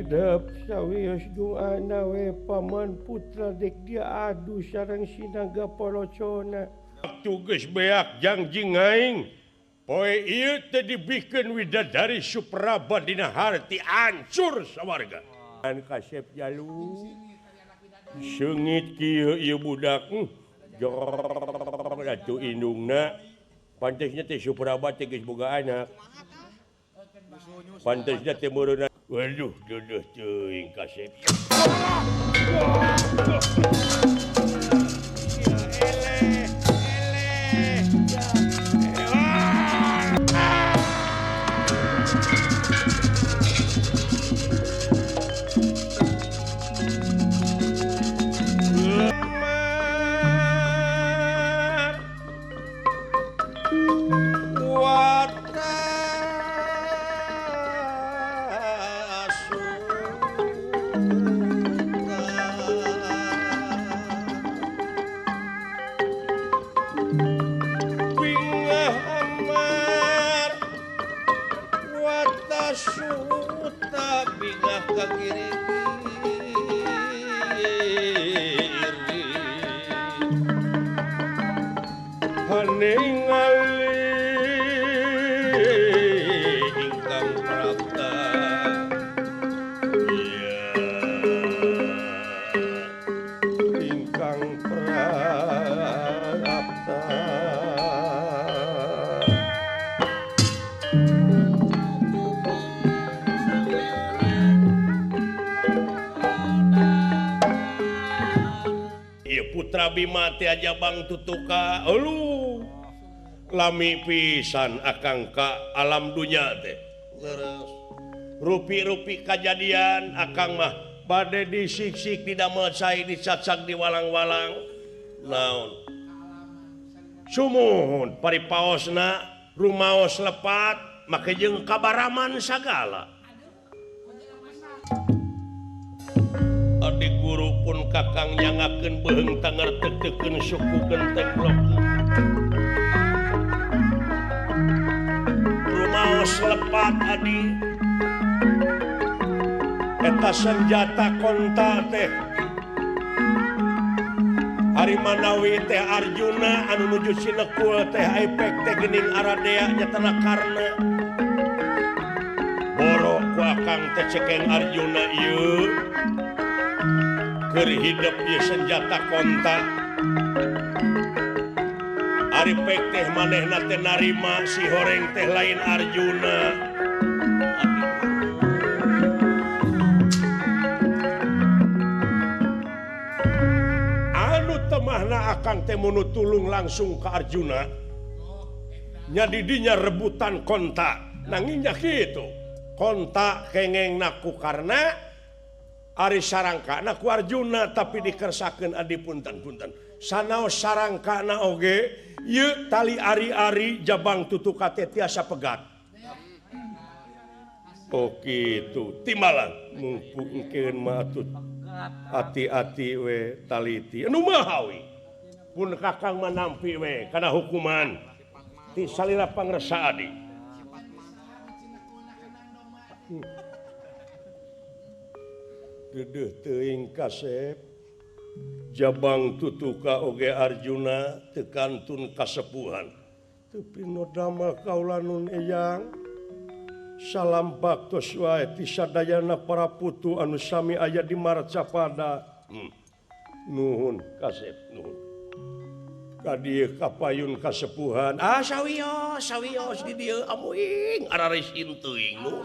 Hidep sawios doana we paman putra dek dia adu sareng sinaga porocona. Tugas beak jangjing aing. Poe ieu teh dibikeun widadari Supraba dina harti hancur sawarga. An kasep jalu. Seungit kieu ieu budak. Jor atuh indungna. Pantesna teh Supraba teh geus boga anak. Pantesna teh meureunna. Waduh, duduh teuing kasep. Bima teh aja Bang Tutuka elu lami pisan akang ka alam dunya teh rupi-rupi kajadian akang mah bade disiksik didamel cai dicacag di walang-walang naon sumuhun paripaosna rumaos lepat make jeung kabaraman sagala. Adik guru pun kakang nyangakeun beuheung tanger teuteukeun suku genteng blok. Rumaos lepat adi. Eta senjata konta teh. Ari manawi teh Arjuna anu nuju Sinekul teh Aipek teh geuning Aradea nyatana Karna. Boro ku akang teh cekeng Arjuna ieu. Keur hidep ieu senjata konta. Ari pek teh manehna teh narima si horeng teh lain Arjuna. Anu temahna akang teh mun tulung langsung ka Arjuna. Nya di dinya rebutan konta. Nanging nya kitu. Konta kengengna ku Karna. Ari sarangkana ku Arjuna tapi dikersakeun adi punten-punten. Sanaos sarangkana oge ieu tali ari-ari Jabang Tutuka teh tiasa pegat. Oh kitu timbalan mumpungkeun mah atuh ati-ati we taliti. Anu mahawi pun kakang mah nampi we kana hukuman ti salira pangresa adi. Dedeuh teuing kasep Jabang Tutuka oge Arjuna teu kantun kasepuhan. Teu pinodama kaula nun eyang. Salam baktos wae ti sadayana para putu anu sami aya di Marcapada. Nuhun kasep nuhun. Ka dieu kapayun kasepuhan. Ah sawios sawios di dieu amuing araresin teuing nuhun.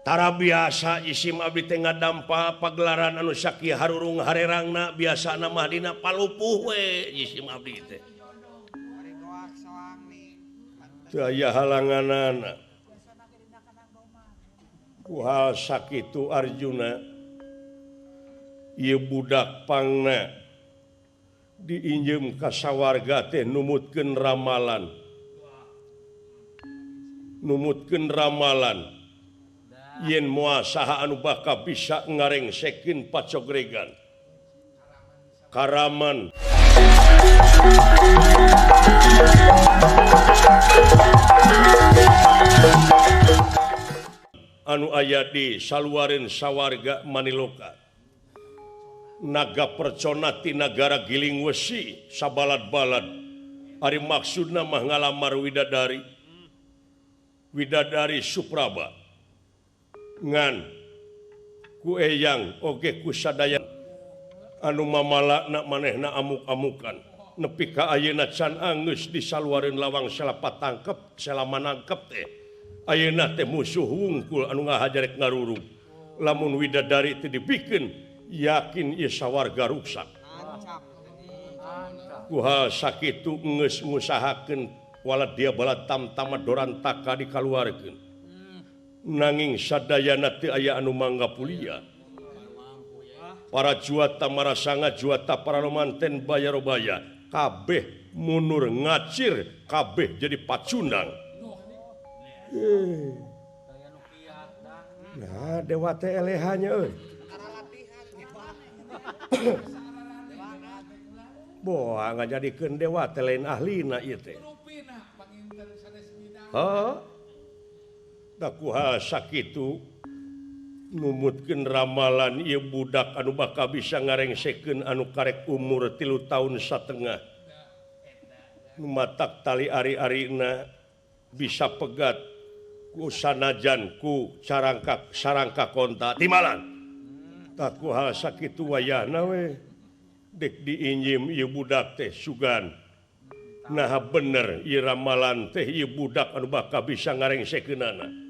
Tara biasa isim abdi teh ngadampa pagelaran anu sakieu harurung harerangna biasana mah dina palupuh we isim abdi teh. Teu aya halanganana. Ku hal sakitu Arjuna ieu budak pangna diinjeum ka sawarga teh numutkeun ramalan. Numutkeun ramalan. Yen moal saha anu bakal bisa ngarengsekeun pacogregan. Karaman. anu aya di saluareun sawarga Maniloka. Naga Percona ti nagara Giling Wesi sabalad-balad. Ari maksudna mah ngalamar widadari. Widadari Supraba. Ngan ku eyang oge ku sadaya anu mamalakna manehna amuk-amukan. Nepi ka ayeuna can anggeus di saluareun lawang salapa tangkep salama nangkep teh. Ayeuna teh musuh wungkul anu ngahajarek ngarurug. Lamun widadari teh dibikeun yakin ieu sawarga ruksak. Ku hal sakitu geus ngusahakeun walad dia balad tamtama dorantaka dikaluarkeun. Nanging sadayana teu aya anu manggapulia. Para juata marasanga juata para romanten bayarobaya kabeh munur ngacir kabeh jadi pacundang. Nah dewa teh elehanya euy. Boa ngajadikeun dewa teh lain ahlina ieu teh. Heuh. Da kuha sakitu numutkeun ramalan ieu budak anu bakal bisa ngarengsekeun anu karek umur 3 tahun satengah. Nu matak tali ari-arina bisa pegat ku sanajan ku carangkak sarangka konta timalan. Tah ku hal sakitu wayahna we dek diinjim ieu budak teh sugan. Nah bener ieu ramalan teh ieu budak anu bakal bisa ngarengsekeunana.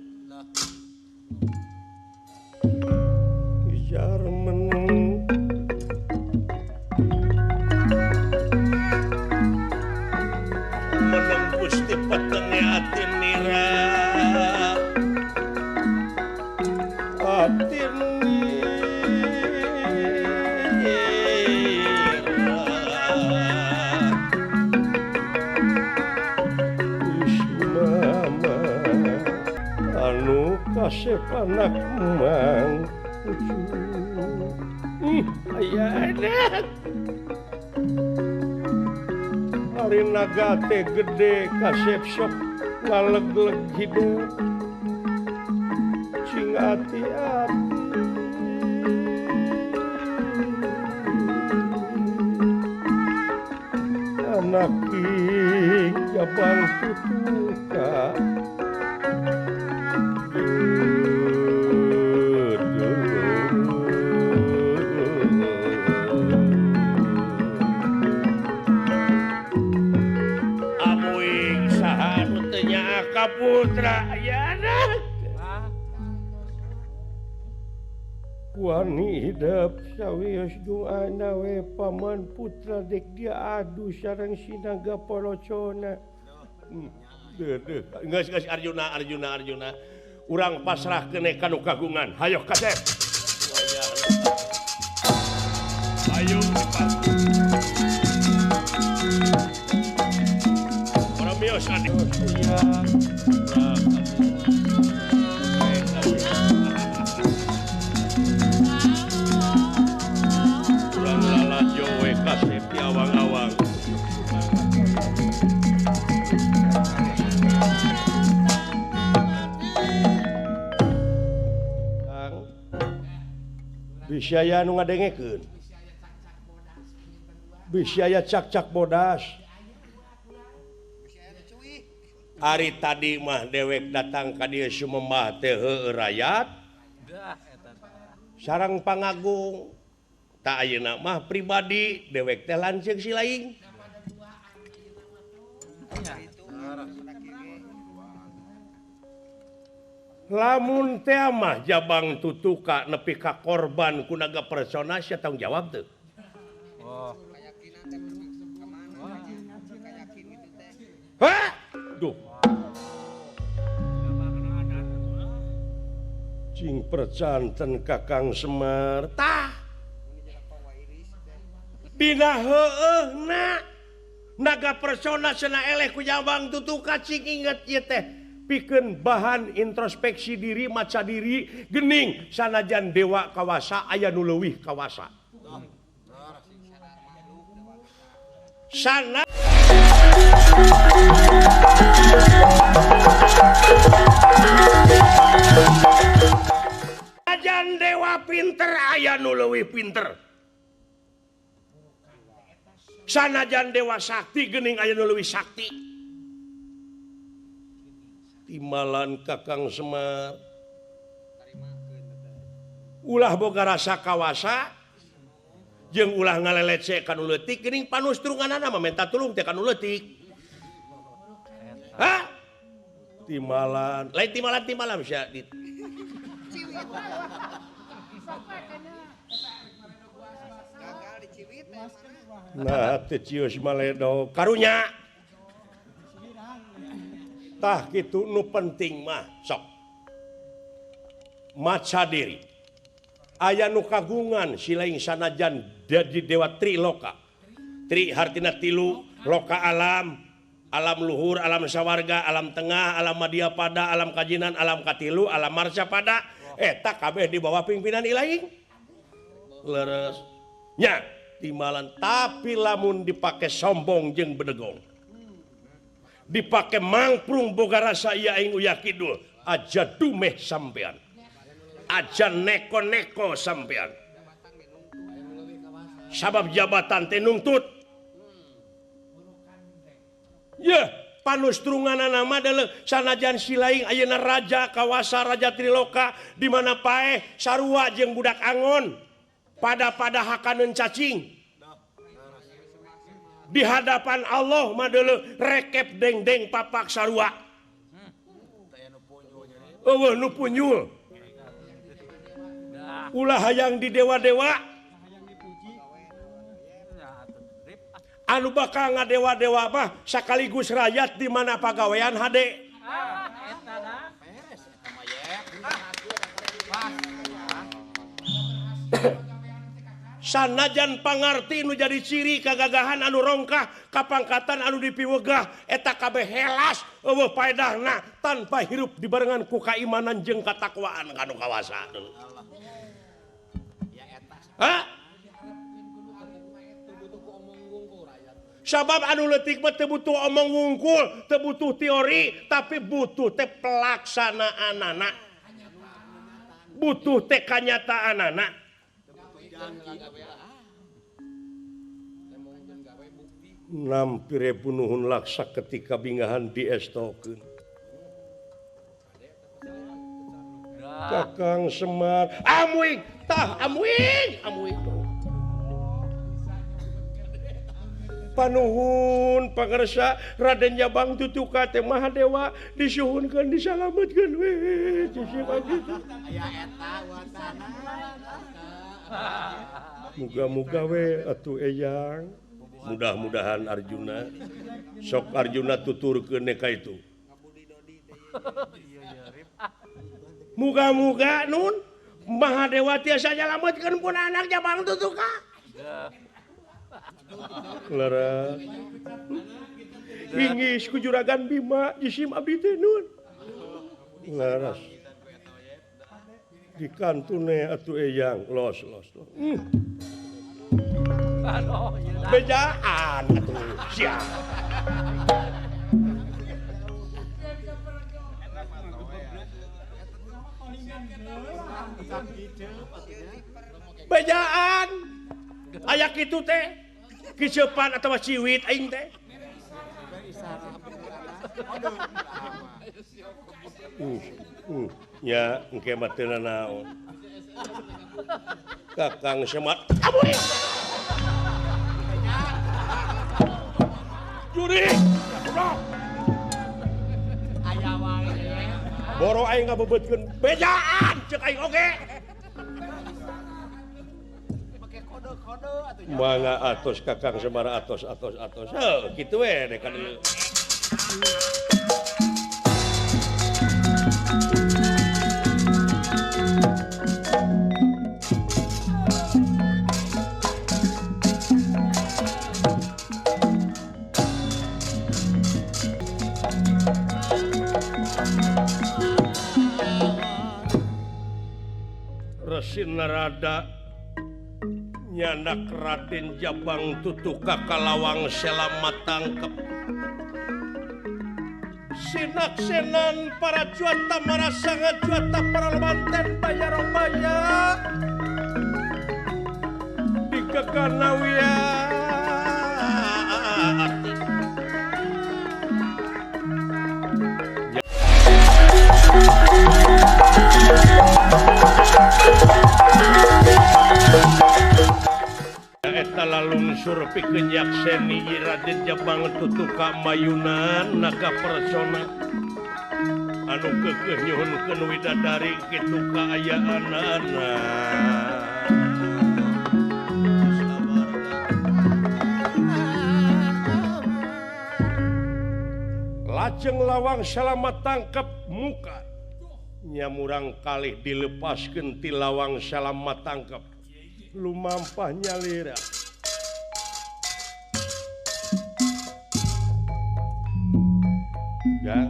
Ijar meneng meneng Gusti petenge ati nira ati anu kasep anak mang aya enak ari naga teh gede kasep sok ngalegleg hidup cing ati-ati anak king jabang tutuka putra ayana wani hidep sawios doana we paman putra dek dia adu sareng sinaga porocona. Geus geus Arjuna Arjuna Arjuna urang pasrah keneh ka nu kagungan. Hayo kasep. Ayo para mios adi. Awang-awang. Bisi aya nu ngadengekeun. Bisi aya cak-cak bodas. Ari tadi mah dewek datang ka dieu sumembah teh heueuh rayat. Sareng pangagung. Tak ayeuna mah pribadi dewek teh lanceuk si laing. Lamun teh mah jabang tutuka nepi ka korban ku naga persona sia tanggung jawab teu. Hah? Duh. Cing percanten Kakang Semar tah. Dina heueuhna naga persona cenah eleh ku jabang tutuka cing inget ieu teh pikeun bahan introspeksi diri maca diri gening sanajan dewa kawasa aya nu leuwih kawasa. Sana Sanajan dewa pinter aya nu leuwih pinter. Sanajan dewa sakti geuning aya nu leuwih sakti. Timalan Kakang Semar. Ulah boga rasa kawasa jeung ulah ngalelecek ka nu leutik geuning panustrunganana mah menta tulung teh ka nu leutik. Hah? Timalan, lain timalan sia dit. Nah, teu cius maledo karunya. Tah kitu nu penting mah sok. Maca diri. Aya nu kagungan silaing sanajan di dewa triloka. Tri hartina tilu, loka alam, alam luhur, alam sawarga, alam tengah, alam madya pada, alam kajinan, alam katilu, alam marca pada. Eta kabeh di bawah pimpinan ilaing. Leres. Nya timalan tapi lamun dipake sombong jeung bedegong. Dipake mangprung boga rasa ieu aing uyah kidul, aja dumeh sampean. Aja neko-neko sampean. Sabab jabatan teh nungtut. Yeuh, panustrunganana mah deuleu sanajan silaing ayeuna raja kawasa raja Triloka di mana paeh sarua jeung budak angon pada-pada hakaneun cacing. Di hadapan Allah mah deuleu rekep deng-deng papak sarua. Eueuh nu punyul. Ulah hayang di dewa-dewa. Anu bakal ngadewa-dewa mah sakaligus rakyat di mana pagawean hade. Sanajan pangarti nu jadi ciri kagagahan anu rongkah kapangkatan anu dipiwegah eta kabeh helas eueuh paedahna tanpa hirup dibarengan ku kaimanan jeung katakwaan kanu kawasa. Hah? Sabab anu leutik mah teu butuh omong wungkul, teu butuh teori, tapi butuh teh pelaksanaanana. Butuh teh kanyataanana. Nampi ribu nuhun laksa ketika bingahan diestokeun. Kakang Semar, amuing, tah amuing, amuing. Panuhun pangersa Raden Jabang Tutuka teh Mahadewa disuhunkeun disalametkeun we sisi kitu. Muga-muga we atuh eyang. Mudah-mudahan Arjuna sok Arjuna tuturkeun ka itu. Muga-muga nun Mahadewa tiasa nyalametkeun pun anak Jabang Tutuka. Leres. Ingis ku juragan Bima jisim abdi teh nun. Leres. Dikantune atuh eyang los los. Bejaan atuh sia. Bejaan. Aya kitu teh. Kicepan atau ciwit aing teh. Nya engke mah teu nanaon. Kakang Semar. Abuy. Juri. Aya wae. Boro aing ngabebeutkeun bejaan ceuk aing oge. Mangga atos Kakang Semar atos atos atos. Heuh kitu we dek ka dieu. Resi Narada nyanak Raden Jabang Tutuka kalawang selamat tangkep. Sinaksenan para juata marasanga juata para lemanten bayar bayar di kekanawia eta lalungsur pikeun nyakseni Raden Jabang Tutuka mayunan naga persona anu keukeuh nyuhunkeun widadari kitu kaayaanana. Lajeng lawang salamat tangkep muka nyamurang kalih dilepaskeun ti lawang salamat tangkep lumampah nyalira. Ya.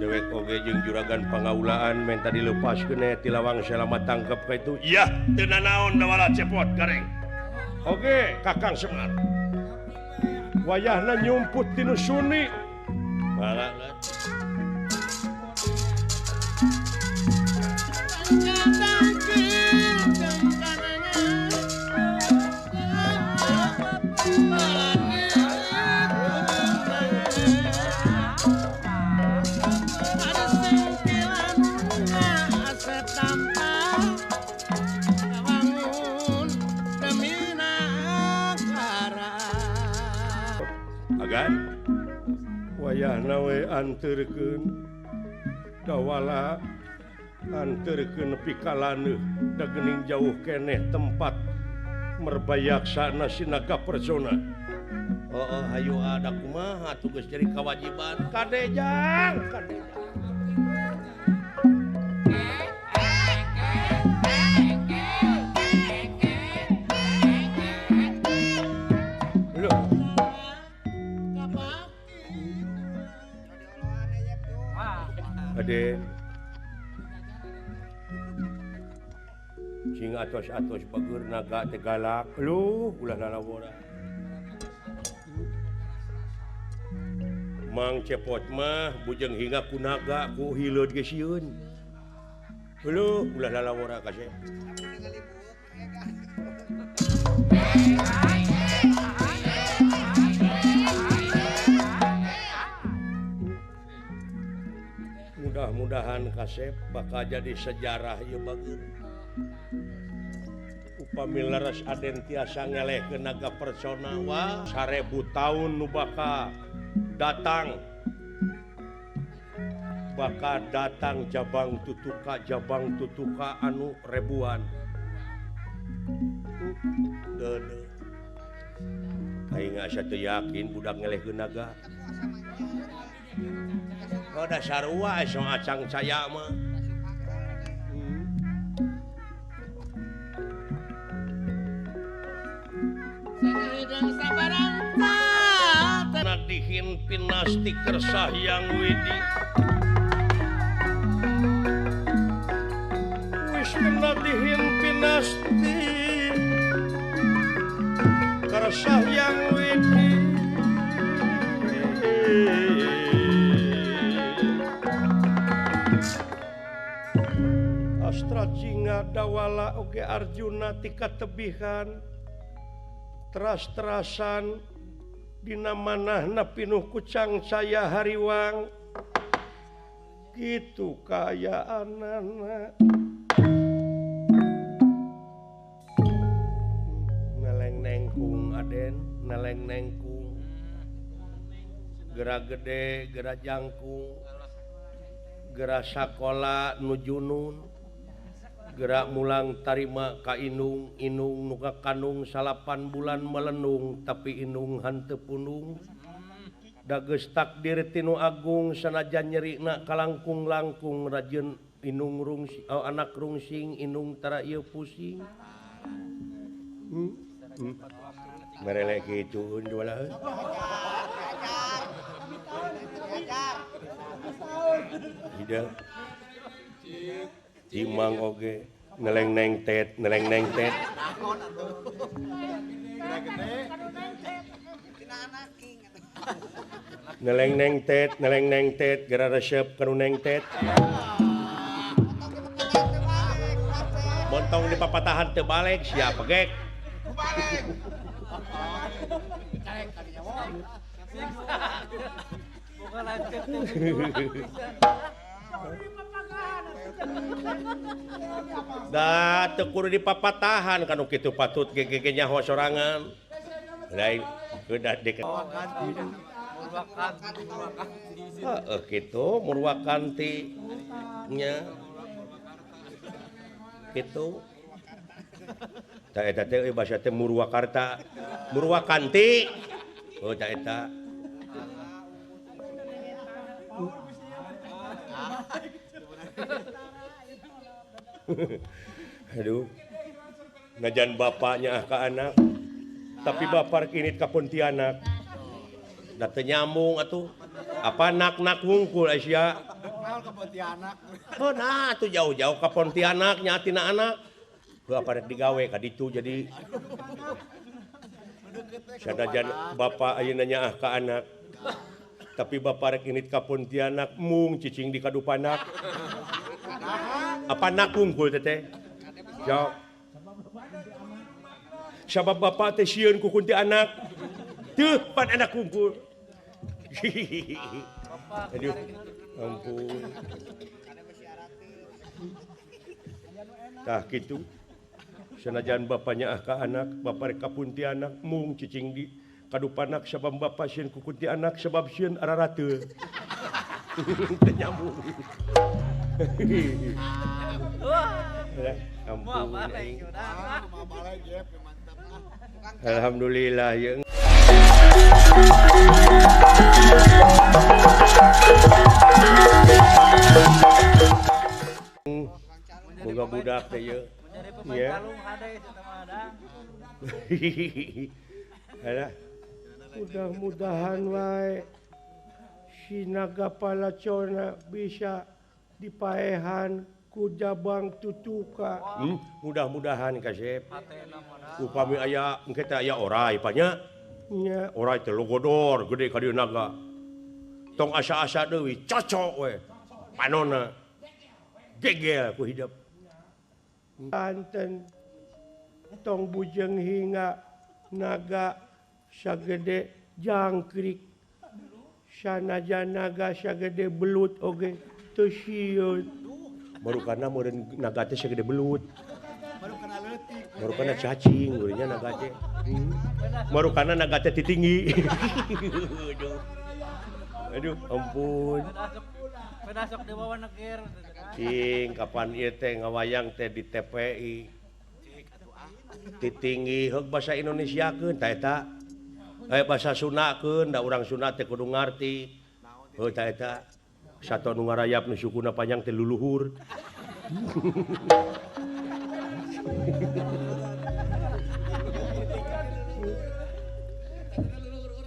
Dewek oge jeung juragan pangaulaan menta dilepaskeun ti lawang salamat tangkep ka itu. Iya, teu nanaon dawala cepot gareng. Oge, Kakang Semar. Wayahna nyumput tinu suni. Mangga. Wayahna we anterkeun dawala anterkeun nepi ka laneuh da geuning jauh keneh tempat merbayaksana si naga persona. Oh, hayu ada kumaha tugas jadi kewajiban kadejang kadejang. Aden cing atos-atos bagur naga teh galak luh ulah lalawora Mang Cepot mah bujeng hingga ku naga ku hileud ge sieun luh ulah lalawora kasep. Mudah-mudahan kasep bakal jadi sejarah ieu bager. Upami leres Aden tiasa ngelehkeun naga persona wah 1000 tahun nu bakal datang. Bakal datang Jabang Tutuka anu ribuan. Deuleu. Aing asa teu yakin budak ngelehkeun naga. Oh dasar sarua esong acang saya mah. Nadihin pinasti kersah yang widi. Wis nadihin pinasti kersah yang widi. Astra Cinga dawala oge Arjuna tika tebihan teras-terasan dina manahna pinuh kucang saya hariwang kitu kaayaanana neleng nengkung Aden neleng nengkung gerak gede gerak jangkung gerak sakola nu junun gerak mulang tarima ka inung inung nu kanung 8 bulan melenung tapi inung hanteu punung da geus takdir tinu agung sanajan nyerina kalangkung-langkung rajin inung rungsing oh, anak rungsing inung tara ieu pusing. Merelek kitu dua. Tidak. Imang oge neleng neng tet, neleng neng tet. Neleng neng tet, neleng neng tet, gara resep kanu neng tet. Montong di papatahan teu balik siapa gek. Da teu kudu dipapatahan kanu kitu patut gege nyaho sorangan. Lain kedah dek. Heeh kitu Murwakanti nya. Kitu. Ta eta teh basa teh Murwakarta. Murwakanti. Oh ta eta. Aduh. Najan bapaknya ka anak. Tapi bapak ini ka Pontianak. Da teu nyambung atuh. Apa nak-nak wungkul Aisyah? Ka Pontianak. Oh, nah atuh jauh-jauh ka Pontianak nya tina anak. Heuh apa rek digawe ka ditu jadi. Sanajan bapak ayeuna nyaah ka anak. Tapi bapak rek init ka Pontianak mung cicing di kadupanak. Apa nak wungkul teteh? Jawab. Sabab bapak teh sieun ku kuntianak. Teuh pan anak wungkul. Aduh, ampun. Tah kitu. Sanajan bapaknya ah ka anak, bapak rek ka Pontianak mung cicing di kadupanak sabab bapak sieun ku kuntianak sabab sieun ararateul. Teu nyambung. Ampun. Alhamdulillah ya. Boga budak teh ieu. Ya. Alah. Mudah-mudahan wae si naga palacona bisa dipaehan ku Jabang Tutuka. Mudah-mudahan kasep. Upami aya engke teh aya orai panya. Nya orai teh logodor gede ka dieu naga. Tong asa-asa deui cocok we. Panona gegel ku hidup. Banten tong bujeng hingga naga sagede jangkrik sanajan naga sagede belut oge teu sieun. Baru karena meureun naga teh sagede belut. Baru kana leutik. Baru kana cacing geunya naga teh. Baru kana naga teh titinggi. Aduh. Aduh, ampun. Penasok di bawah negir. Cing, kapan ieu teh ngawayang teh di TPI. Titinggi heug basa Indonesiakeun ta eta. Basa Sundakeun da urang Sunda teh kudu ngarti. Heuh ta eta. Sato nu ngarayap nu sukuna panjang teh luluhur.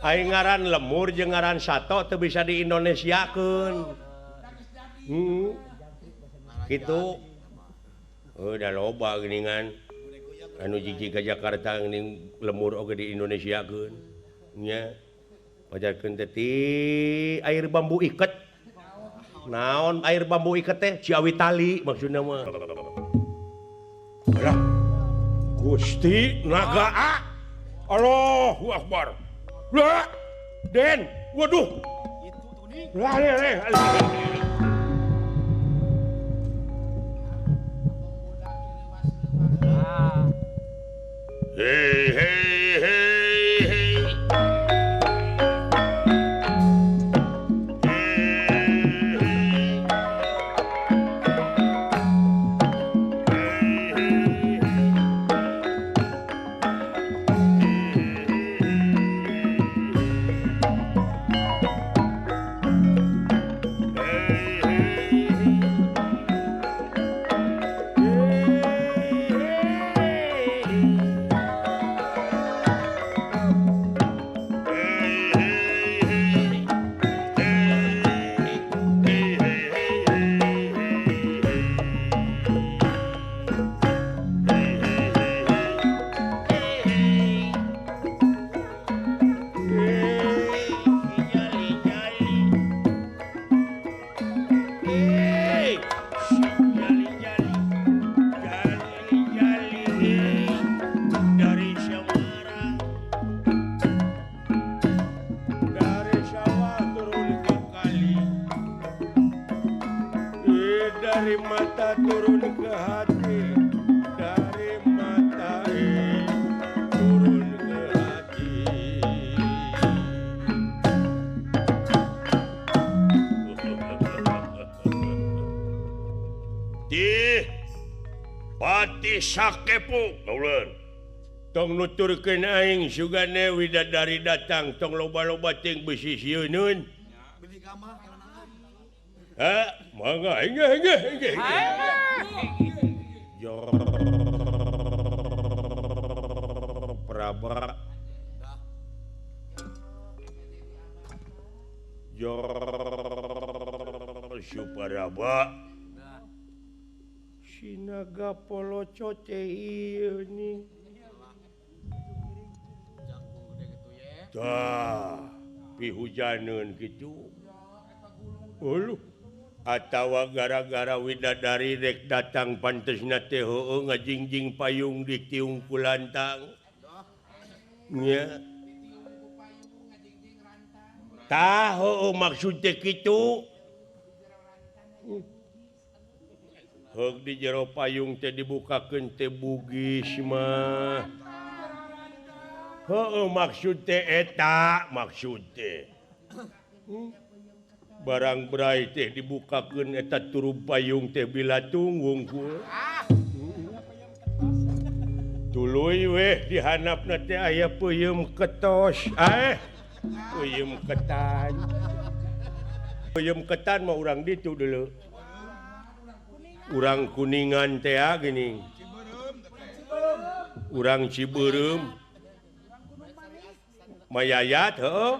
Aing ngaran lemur jeung ngaran sato teu bisa di Indonesiakeun. Kitu. Udah loba geuningan. Anu jiji ka Jakarta geuning lemur oge di Indonesiakeun. Nya. Pajarkeun teh ti air bambu iket. Naon air bambu iket teh? Ciawi tali maksudna mah. Alah. Gusti naga A. Allahu Akbar. Lah, Den, waduh. Lah, leh. Hey, hey, hey, hey. Hey, hey. Dari mata turun ke hati, dari mata turun ke hati. Tih Pati sakepu kauleun. Tong nuturkeun aing sugane widadari datang tong loba-loba ting besi sieuneun. Ha, mangga engge engge engge. Prabra. Suparaba. Sinaga poloco teh ieu ning. Tah, pihujaneun kitu. Uluh, atawa gara-gara widadari rek datang pantesna teh heueuh ngajingjing payung di tiung kulantang. Nya. Tah heueuh maksud teh kitu. Heug di jero payung teh dibukakeun teh bugis mah. Heueuh maksud teh eta maksud teh. Barang berai teh dibukakeun eta turub payung teh bilatung wungkul. Tuluy weh dihanapna teh aya peuyeum ketos. Peuyeum ketan. Peuyeum ketan mah urang ditu dulu. Urang Kuningan teh gini. Urang Cibeureum. Mayayat heueuh.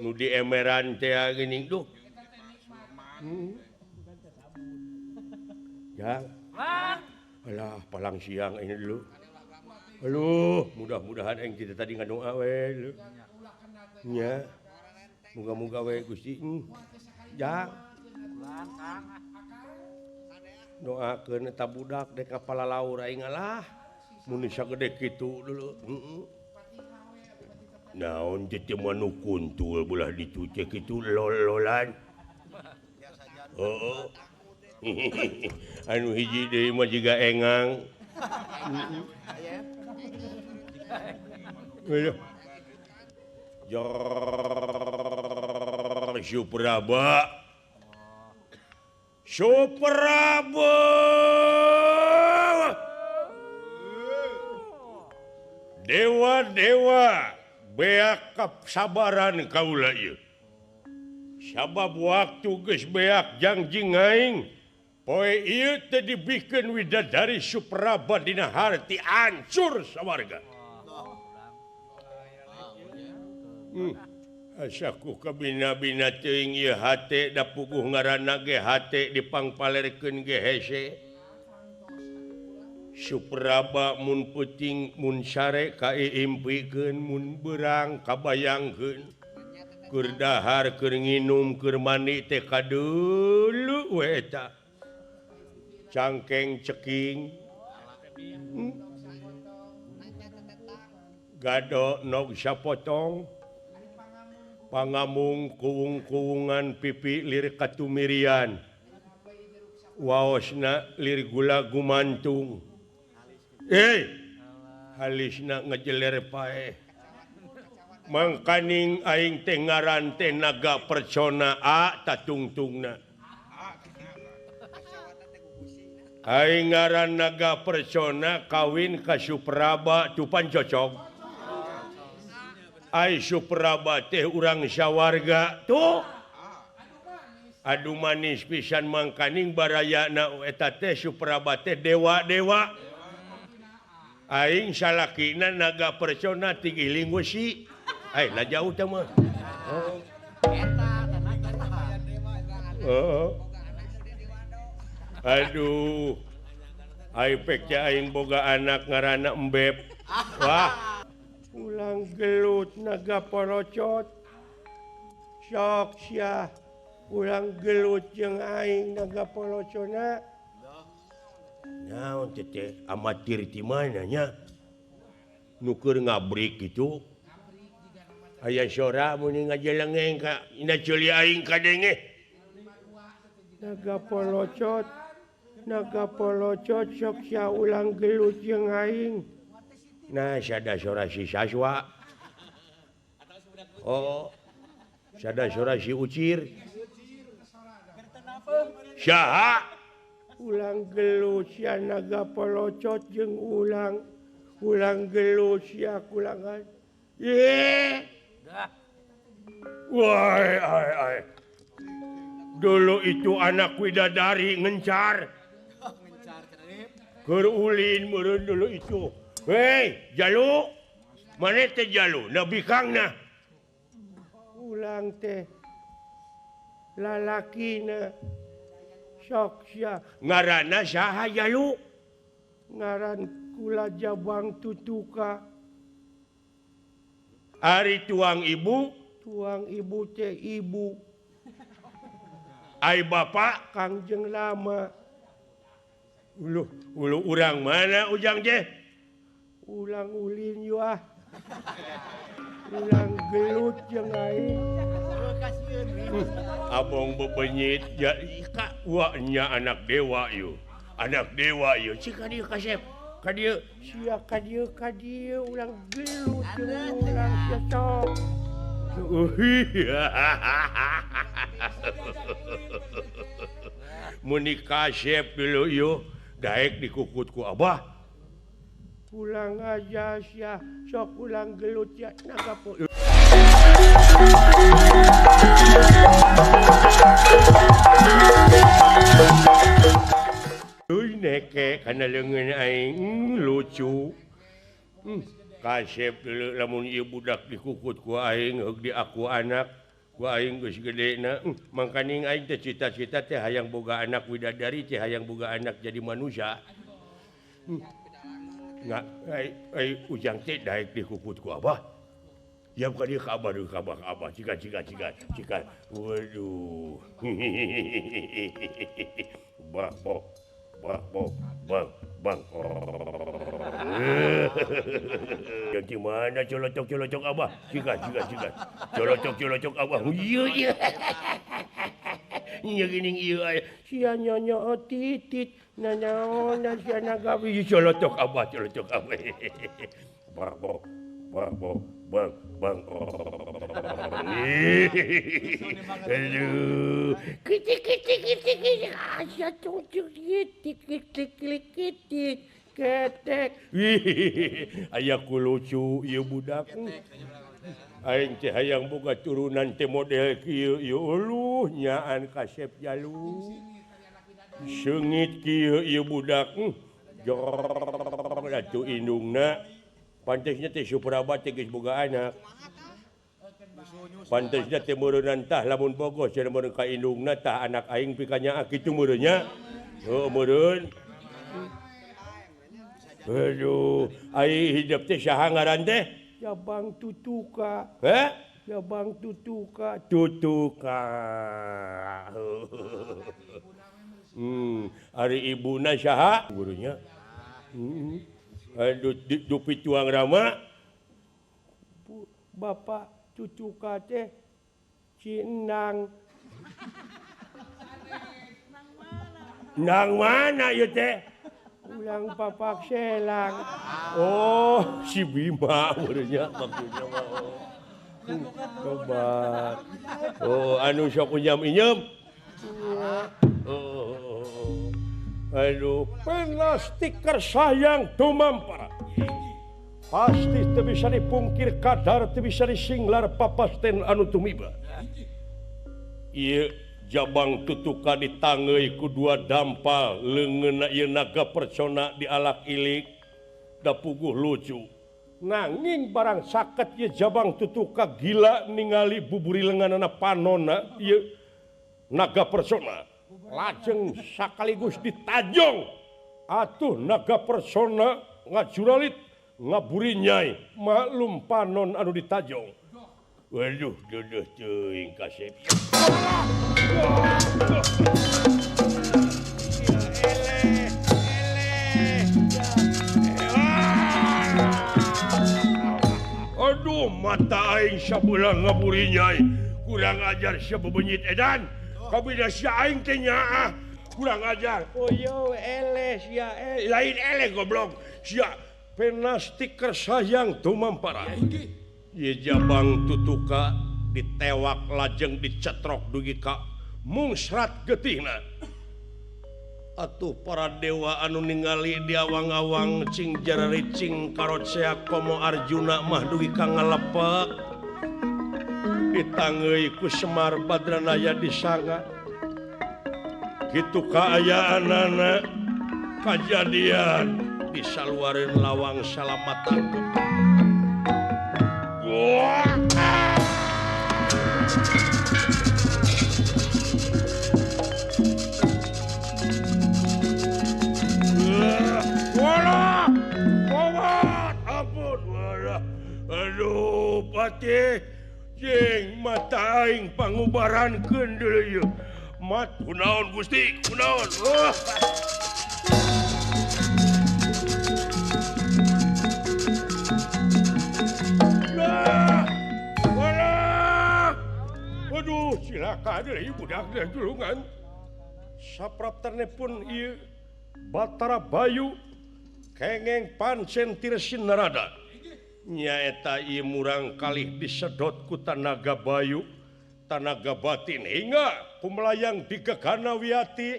Nu di emeran teh gini duh. Ya. Alah palang siang ini dulu. Aduh, mudah-mudahan aing kita tadi ngadoa we dulu. Nya. Muga-muga we Gusti. Ya. Doakeun eta budak dek ka palalaur aing alah. Mun sagede kitu dulu. Heeh. Naon teh teh manu kuntul belah ditu teh kitu lol-lolan. Heeh. Anu hiji deui mah jiga engang. Aduh. Supraba. Supraba. Dewa-dewa beak kasabaran kaula ieu. Sabab waktu geus beak jangjing aing poe ieu teh dibikeun widadari Supraba dina harti hancur sawarga. Asaku kabina-bina teuing ieu hate da puguh ngaranna ge hate dipangpalerkeun ge hese. Supraba mun peuting mun sare kaiimpikeun mun beurang kabayangkeun keur dahar keur nginum keur mandi teh kadeuleu we eta. Cangkeng ceking. Gado nog sapotong. Pangamung kuwung-kuwungan pipi lir katumirian. Waosna lir gula gumantung. Halisna ngejeler paeh. Mangkaning aing teh ngaran teh naga percona a tatungtungna. Aing ngaran naga percona kawin ka Supraba tupan cocok. Ai Supraba teh urang sawarga tuh. Aduh manis pisan mangkaning barayana eta teh Supraba teh dewa-dewa. Aing salakina naga percona tigiling wesi. Ai lah jauh teh mah. Oh. Aduh. Ai pek aing boga anak ngaranna Embeb. Wah. Ulang gelut naga porocot. Sok sia. Ulang gelut jeung aing naga porocona. Naon teh amatir ti mana nya? Nu keur ngabrik kitu. Aya sora mun ngajelengeng ka ina ceuli aing kadenge. Naga polocot, naga polocot sok sia ulang gelut jeung aing. Nah, sada sora si Saswa. Oh, sada sora si Ucir. Saha? Ulang gelut sia naga polocot jeung ulang ulang gelut sia kulangan. Ye. Wah, ai ai. Dulu itu anak widadari ngencar. Ngencar kerip. Keur ulin meureun dulu itu. Hei, Jalu. Mana teh Jalu? Nabi Kang nah. Ulang teh lalakina sok sia. Ngaranna saha Jalu? Ngaran kula Jabang Tutuka. Ari tuang ibu teh ibu. Ai bapak Kangjeng Lama. Uluh, ulu urang mana ujang teh? Ulang ulin yu ah. Ulang gelut jeung aing. Abong bebenyit ya ka nya anak dewa yu. Anak dewa yu. Cik ka dieu kasep. Ka dieu sia ka dieu ulang gelut jeung ulang cocok. Muni kasep dulu yu daek dikukut ku abah. Pulang aja sia sok ulang gelut ya naga po. Uy neke kana leungeun aing lucu. Kasep dulu lamun ieu budak dikukut ku aing heug di aku anak ku aing geus gedena. Mangkaning aing teh cita-cita teh hayang boga anak widadari teh hayang boga anak jadi manusia. Nggak, ai ujang teh daek dikukut ku abah. Ya bukan dia kabar, kabar, abah. Cika, cika, cika, cika. Waduh. Bang, bang, bang, bang, bang. Yang mana colocok, colocok abah. Cika, cika, cika. Colocok, colocok abah. Iya, iya. Iya gini, iya. Sia nyonyo titit. Nanaon sia nagawi colotok abah, colotok abah. Bang, bang, bang, bang, bang. Aduh. Kitik kitik kitik kitik. Sia cungcung kitik kitik kitik ketek. Aya ku lucu ieu budak. Aing teh hayang boga turunan teh model kieu ieu uluh nyaan kasep Jalu. Seungit kieu ieu budak. Jor atuh indungna. Pantesna teh Supraba teh geus boga anak. Pantesna teh meureunan tah lamun bogoh cenah meureun ka indungna tah anak aing pikanyaah kitu meureun nya. Heuh meureun. Aduh, ai hidup teh saha ngaran teh? Jabang Tutuka. Heh? Jabang Tutuka, Tutuka. Ari ibuna saha? Gurunya. Aduh, dupi tuang rama. Bapak Tutuka teh Cinang. Nang mana ieu teh? Ulang papak selang. Oh, si Bima gurunya maksudnya mah. Tobat. Oh, anu sok inyam-inyam. Oh. Aduh, plastik sayang tumampara. Pasti teu bisa dipungkir kadar teu bisa disinglar papasten anu tumiba. Ieu Jabang Tutuka ditangeui ku dua dampal leungeunna ieu naga persona dialak ilik da puguh lucu. Nanging barang saket ieu Jabang Tutuka gila ningali buburi leungeunana panonna ieu naga persona. Lajeng sakaligus ditajong atuh naga persona ngajuralit ngaburi nyai maklum panon anu ditajong. Waduh duduh teuing kasep. Aduh mata aing sabelah ngaburi nyai. Kurang ajar sia bebenyit edan. Kabida sia aing teh nyaah. Kurang ajar. Oh yo eleh sia lain eleh goblok. Sia penasti kersayang tumampara. Ieu jabang tutuka ditewak lajeng dicetrok dugi ka mungsrat getihna. Atuh para dewa anu ningali di awang-awang cing jararicing karocea komo Arjuna mah dugi ka ngalepek. Ditangeui ku Semar Badranaya disanga. Kitu kaayaanana kajadian disaluareun lawang salamatan. Walah, walah, ampun, walah. Aduh, patih, jeung mata aing pangubarankeun deui ieu. Mat, kunaon Gusti, kunaon. Oh. Walah, waduh, cilaka deui budak teh julungan. Sapraptane pun ieu Batara Bayu kengeng pancen tirsin narada. Nyaeta ieu murang kalih disedot ku tanaga Bayu, tanaga batin hingga kumelayang di gegana wiyati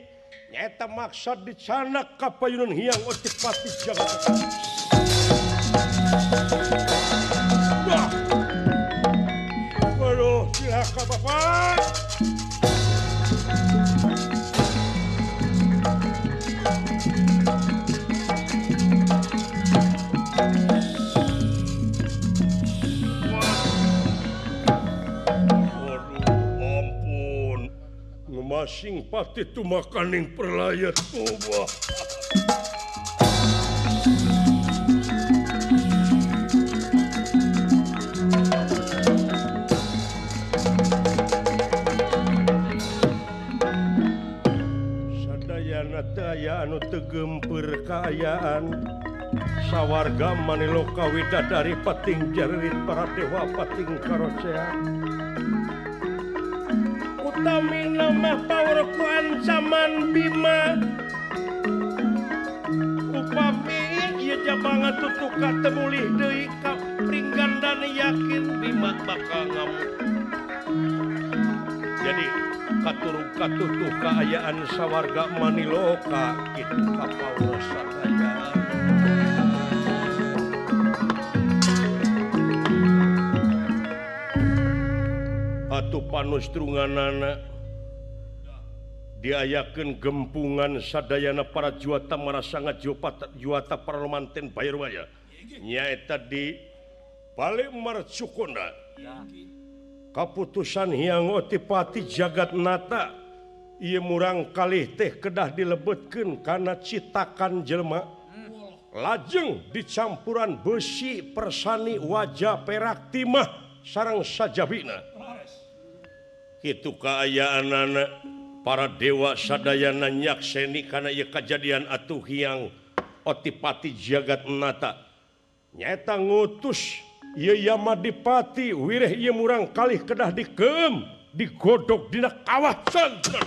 nyaeta maksad dicanak ka payunan Hyang Otipati Jagat. Waduh, cilaka Bapak. Masing pati tumakaning perlayat ubah. Sadayana taya anu teu geumpeur kaayaan sawarga maniloka widadari pating jaririt para dewa pating karocea. Utamina mah paur ku ancaman Bima. Upami ieu jabangan tutuka teu mulih deui ka pringgandana yakin Bima bakal ngamuk. Jadi katurug katutuh kaayaan sawarga maniloka kitu ka paur sadaya. Atuh panustrunganana diayakeun gempungan sadayana para juwata marasanga juwata parlomanten bayarwaya nyaeta di Bale Marcukonda. Kaputusan Hyang Otipati Jagatnata ieu murang kalih teh kedah dilebetkeun kana citakan jelema lajeng dicampuran besi persani wajah perak timah sareng sajabina. Kitu kaayaanana para dewa sadayana nyakseni kana ieu kajadian atuh Hyang Otipati Jagatnata nyaeta ngutus ieu Yamadipati wireh ieu murang kalih kedah dikeum digodog dina kawah candra.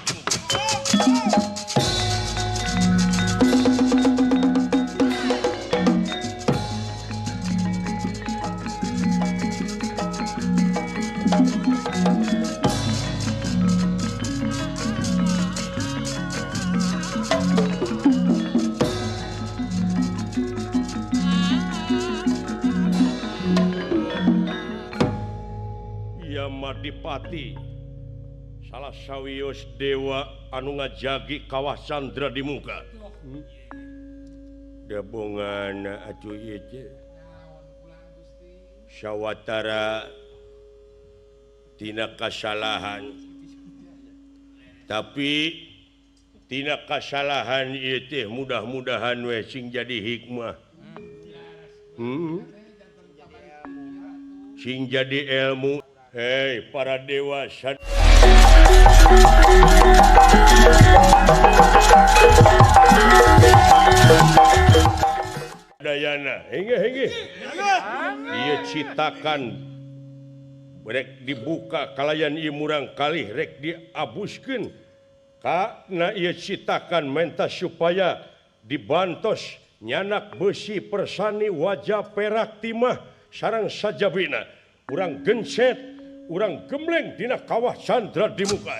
Yamadipati salah sawios dewa anu ngajagi kawah candra di muka. Debongana atuh ieu teh sawatara tina kasalahan, tapi tina kasalahan ieu teh mudah-mudahan we sing jadi hikmah. Sing jadi ilmu. Hei para dewa sadayana, hingga hingga ieu citakan Rek dibuka kalayan ieu murang kalih rek diabuskeun kana ieu citakan menta supaya dibantos nyanak besi persani wajah perak timah sareng sajabina. Urang gencet, urang gemleng dina kawah Candra di muka.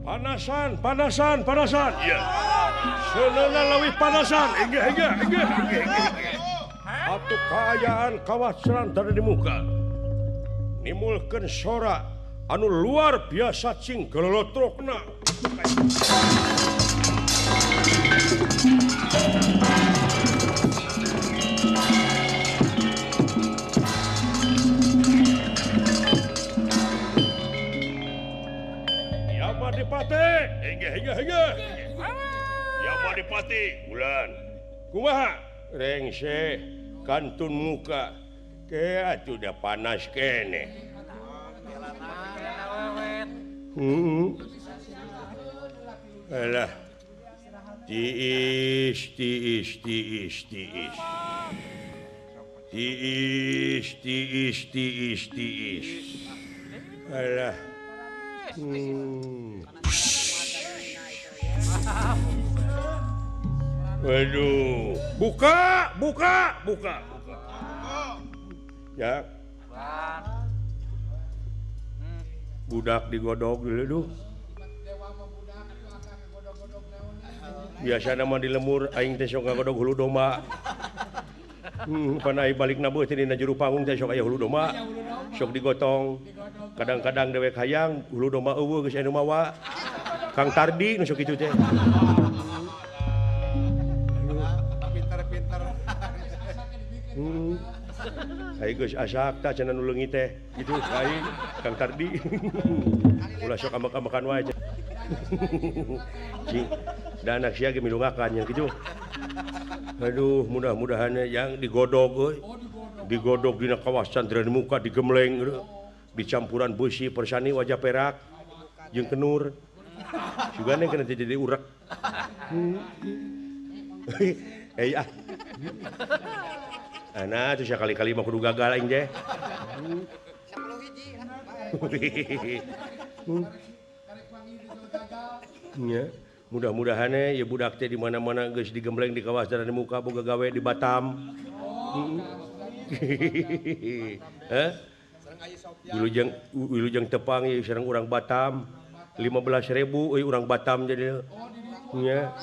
Panasan, panasan, panasan. Iya. Seunana leuwih panasan. Inggih, inggih, inggih, inggih. Atuh kaayaan kawah Candra di muka. Nimulkeun sora anu luar biasa cing gelolotrokna. Yamadipati, inggih, inggih, inggih. Yamadipati, bulan. Kumaha? Rengse kantun muka. Ke atuh da panas keneh. Alah. Tiis, tiis, tiis, tiis. Tiis, tiis, tiis, tiis. Alah. Waduh, buka, buka, buka, buka. Ya. Budak digodog dulu duh. Biasana mah di lemur aing teh sok ngagodog hulu domba. Pan aing balik na beuh teh dina juru panggung teh sok aya hulu domba. Sok digotong. Kadang-kadang dewek hayang hulu domba eueuh geus anu mawa. Kang Tardi nu sok kitu teh. Pinter-pinter. Aing geus asak tah cenah nu leungit teh kitu aing Kang Tardi. Ulah sok ambek-ambekan wae. Cing, da anak sia ge milungakan yang kitu. Aduh, mudah-mudahan yang digodog euy. Digodog dina kawah Candra di muka digemleng euy. Dicampuran beusi persani wajah perak jeung kenur. Sugane kana teh jadi urek. Eh ah. Ana tuh sakali-kali mah kudu gagal aing teh. 10 hiji lah. Ya, mudah-mudahan ya budak teh di mana-mana geus digembleng di kawah Candra di muka boga gawe di Batam. Heh? Wilujeng tepang ieu sareng urang Batam. 15.000 euy urang Batam jadi. Nya.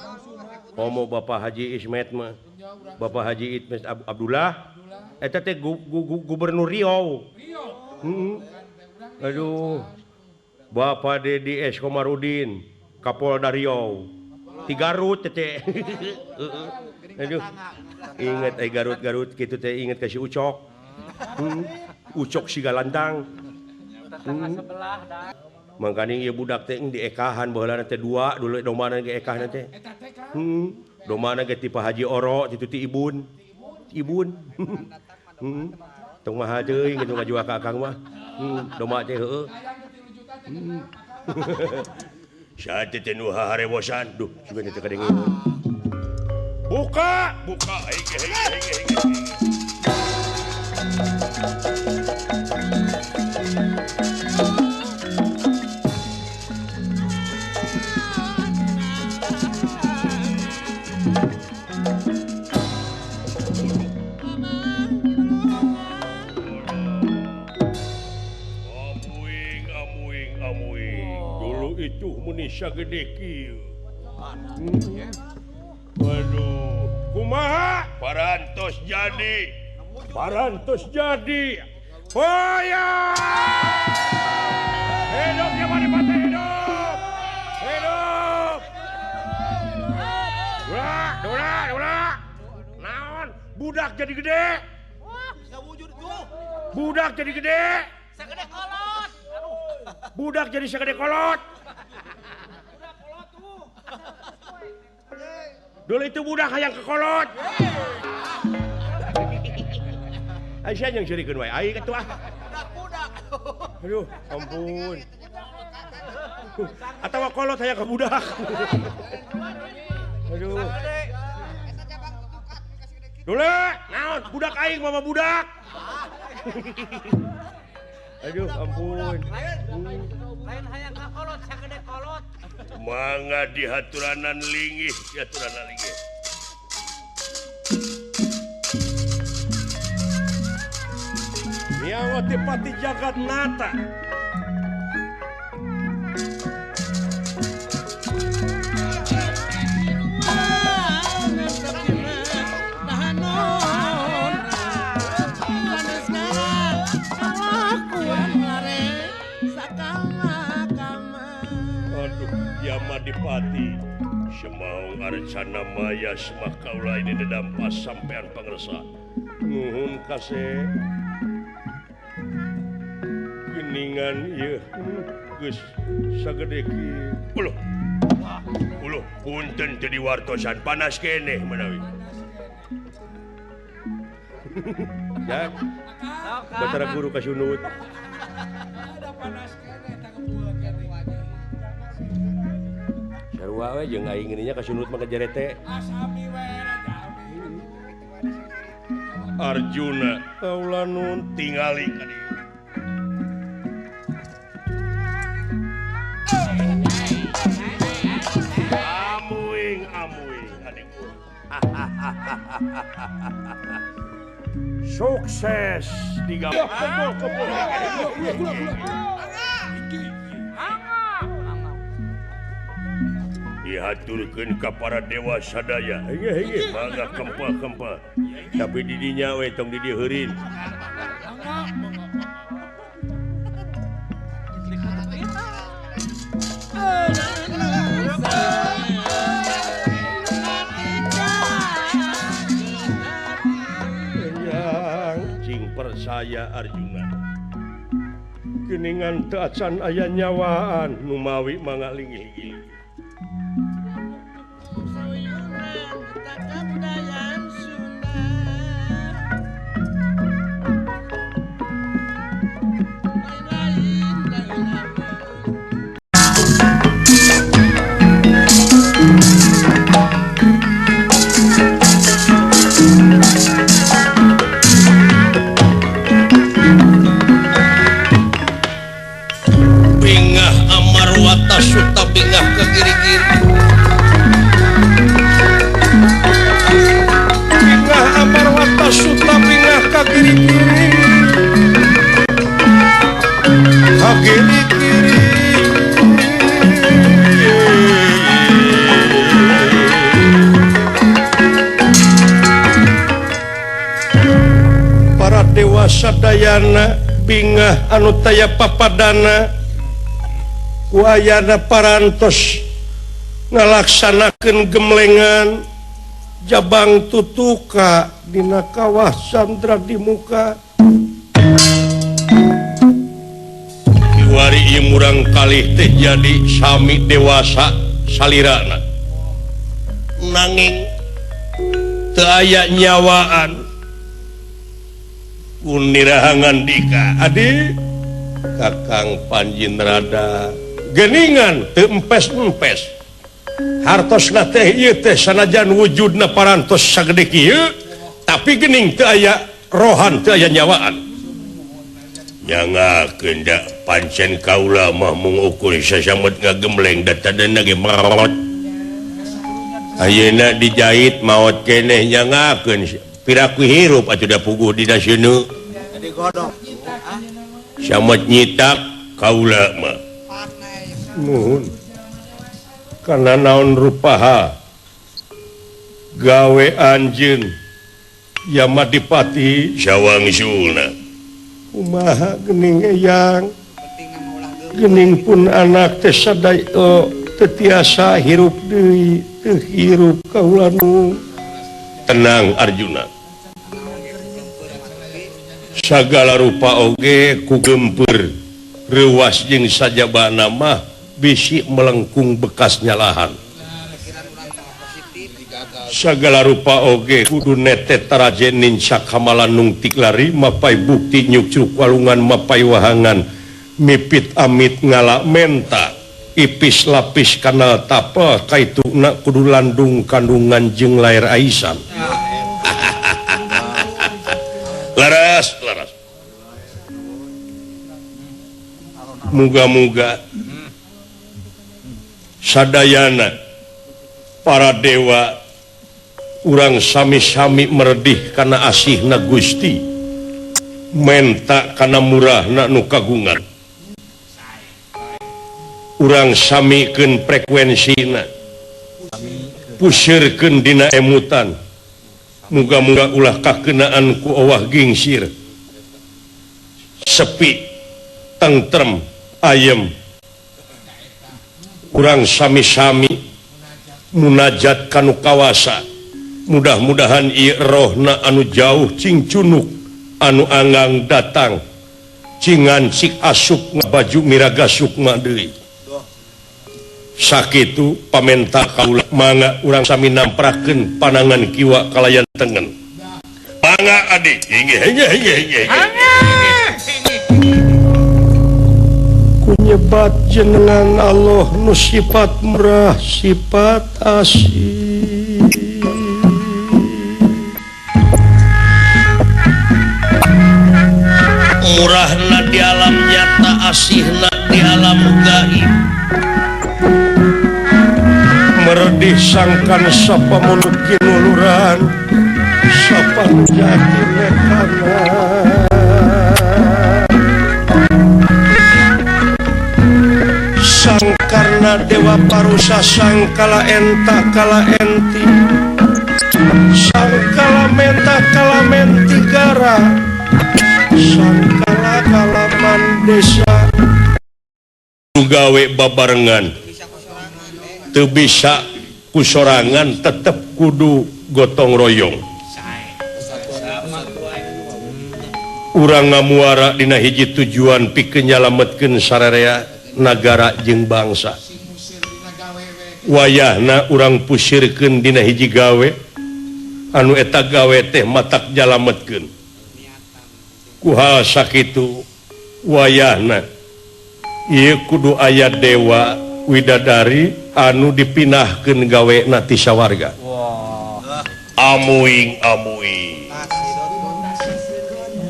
Komo Bapak Haji Ismet mah. Bapak Haji Ismet Abdullah eta teh gubernur Riau. Aduh. Bapak Dedi S. Komarudin, Kapolda Riau. Ti Garut teh. Aduh. Ingat ai Garut-Garut kitu teh inget ka si Ucok. Ucok Sigalantang. Sebelah dah. Mangkaning ieu budak teh diekahan baheulana teh dua dulu domana ge ekahna teh. Domana ge ti Pak Haji Oro titu ti Ibun. Ibun. Tong maha teuing kitu ngajual ka Akang mah. Domba teh heueuh. Saat teh nu harewosan. Duh, sugan teh kadenge. Buka, buka. Hege hege hege hege. Itu meni sagede kieu. Waduh, kumaha? Parantos jadi. Parantos jadi. Hoya! Hidup Yamadipati, hidup! Hidup! Dura, dura, dura. Naon? Budak jadi gede. Budak jadi gede. Sagede kolot. Budak jadi sagede kolot. Budak kolot tuh. Dulu itu budak hayang ke kolot. Aisyah yang serikeun wae aing atuh ah. Budak-budak. Aduh, ampun. Atawa kolot hayang ke budak. Aduh. Dulu, naon budak aing mama budak. Aduh, ampun. Lain hayang ka kolot sagede kolot. Mangga dihaturanan linggih, dihaturanan linggih. Miawati pati jagat nata. Aduh, Yamadipati Semaung Arcana Maya semah kaula ini dedampas sampean pangersa. Nuhun kasih. Geningan ieu geus sagede kieu. Uluh. Uluh, punten teu diwartosan panas keneh menawi. Ya. Batara guru kasunut. Ada panas keneh tangkep keneh. Sarua we jeung aing ininya kasunut mah kajarete. Asami we jami. Arjuna kaula nun tingali ka dieu. Amuing amuing adikku. Sukses diga. Dihaturkeun ka para dewa sadaya. Mangga kempa-kempa. Tapi didinya we tong didiheurin. Yang cing percaya Arjuna. Geningan teu acan aya nyawaan numawi mangga linggih-linggih. Suta bingah ke kiri-kiri. Bingah Amarwata Suta bingah ke kiri-kiri. Ke kiri-kiri. Para dewa sadayana bingah anu taya papadana ku ayana parantos ngalaksanakeun gemlengan jabang tutuka dina kawah Sandra di muka. Kiwari ieu murang kalih teh jadi sami dewasa salirana. Nanging teu aya nyawaan ku nirahangan dika adi Kakang Panjinrada geningan teu empes-empes hartosna teh ieu teh sanajan wujudna parantos sagede kieu tapi gening teu aya rohan teu aya nyawaan. Nyangakeun da pancen kaula mah mung ukur sasamet ngagembleng da tadana ge marot. Ayeuna dijait maot keneh nyangakeun piraku hirup atuh da puguh dina seuneu. Samet nyitak kaula mah. Nuhun. Karena naon rupaha gawe anjeun Yamadipati Sawangsulna. Kumaha geuning eyang gening pun anak teh sadaya teu tiasa hirup deui teu hirup kaula nu. Tenang Arjuna. Sagala rupa oge ku gempeur reuwas jeung sajabana mah bisi melengkung bekas nyalahan. Sagala rupa oge kudu netet tarajen nincak hamalan nungtik lari mapai bukti nyukcruk walungan mapai wahangan mipit amit ngala menta ipis lapis kanal tapa kaituna kudu landung kandungan jeung lair aisan. Laras laras. Muga-muga sadayana para dewa urang sami-sami meredih kana asihna Gusti menta kana murahna nu kagungan. Urang samikeun frekuensina pusirkeun dina emutan. Muga-muga ulah kakenaan ku owah gingsir sepi tentrem ayem. Urang sami-sami munajat kanu kawasa. Mudah-mudahan ieu rohna anu jauh cing cunuk anu anggang datang cingan cik asup baju miraga sukma deui. Sakitu pamenta kaula mangga urang sami namprakeun panangan kiwa kalayan tengen. Mangga adik inggih inggih inggih inggih. Kunyebat jenengan Allah nu sifat murah sifat asih. Murahna di alam nyata asihna di alam gaib. Meredih sangkan sapa muluk kinuluran sapa jati lekana. Sangkarna dewa parusa sangkala enta kala enti sangkala menta kala menti gara sangkala kalaman desa. Gawe babarengan teu bisa kusorangan tetep kudu gotong royong. Urang ngamuara dina hiji tujuan pikeun nyalametkeun sararea nagara jeung bangsa. Wayahna urang pusirkeun dina hiji gawe anu eta gawe teh matak nyalametkeun. Ku hal sakitu wayahna ieu kudu aya dewa widadari anu dipinahkeun gawena ti sawarga. Amuing amuing.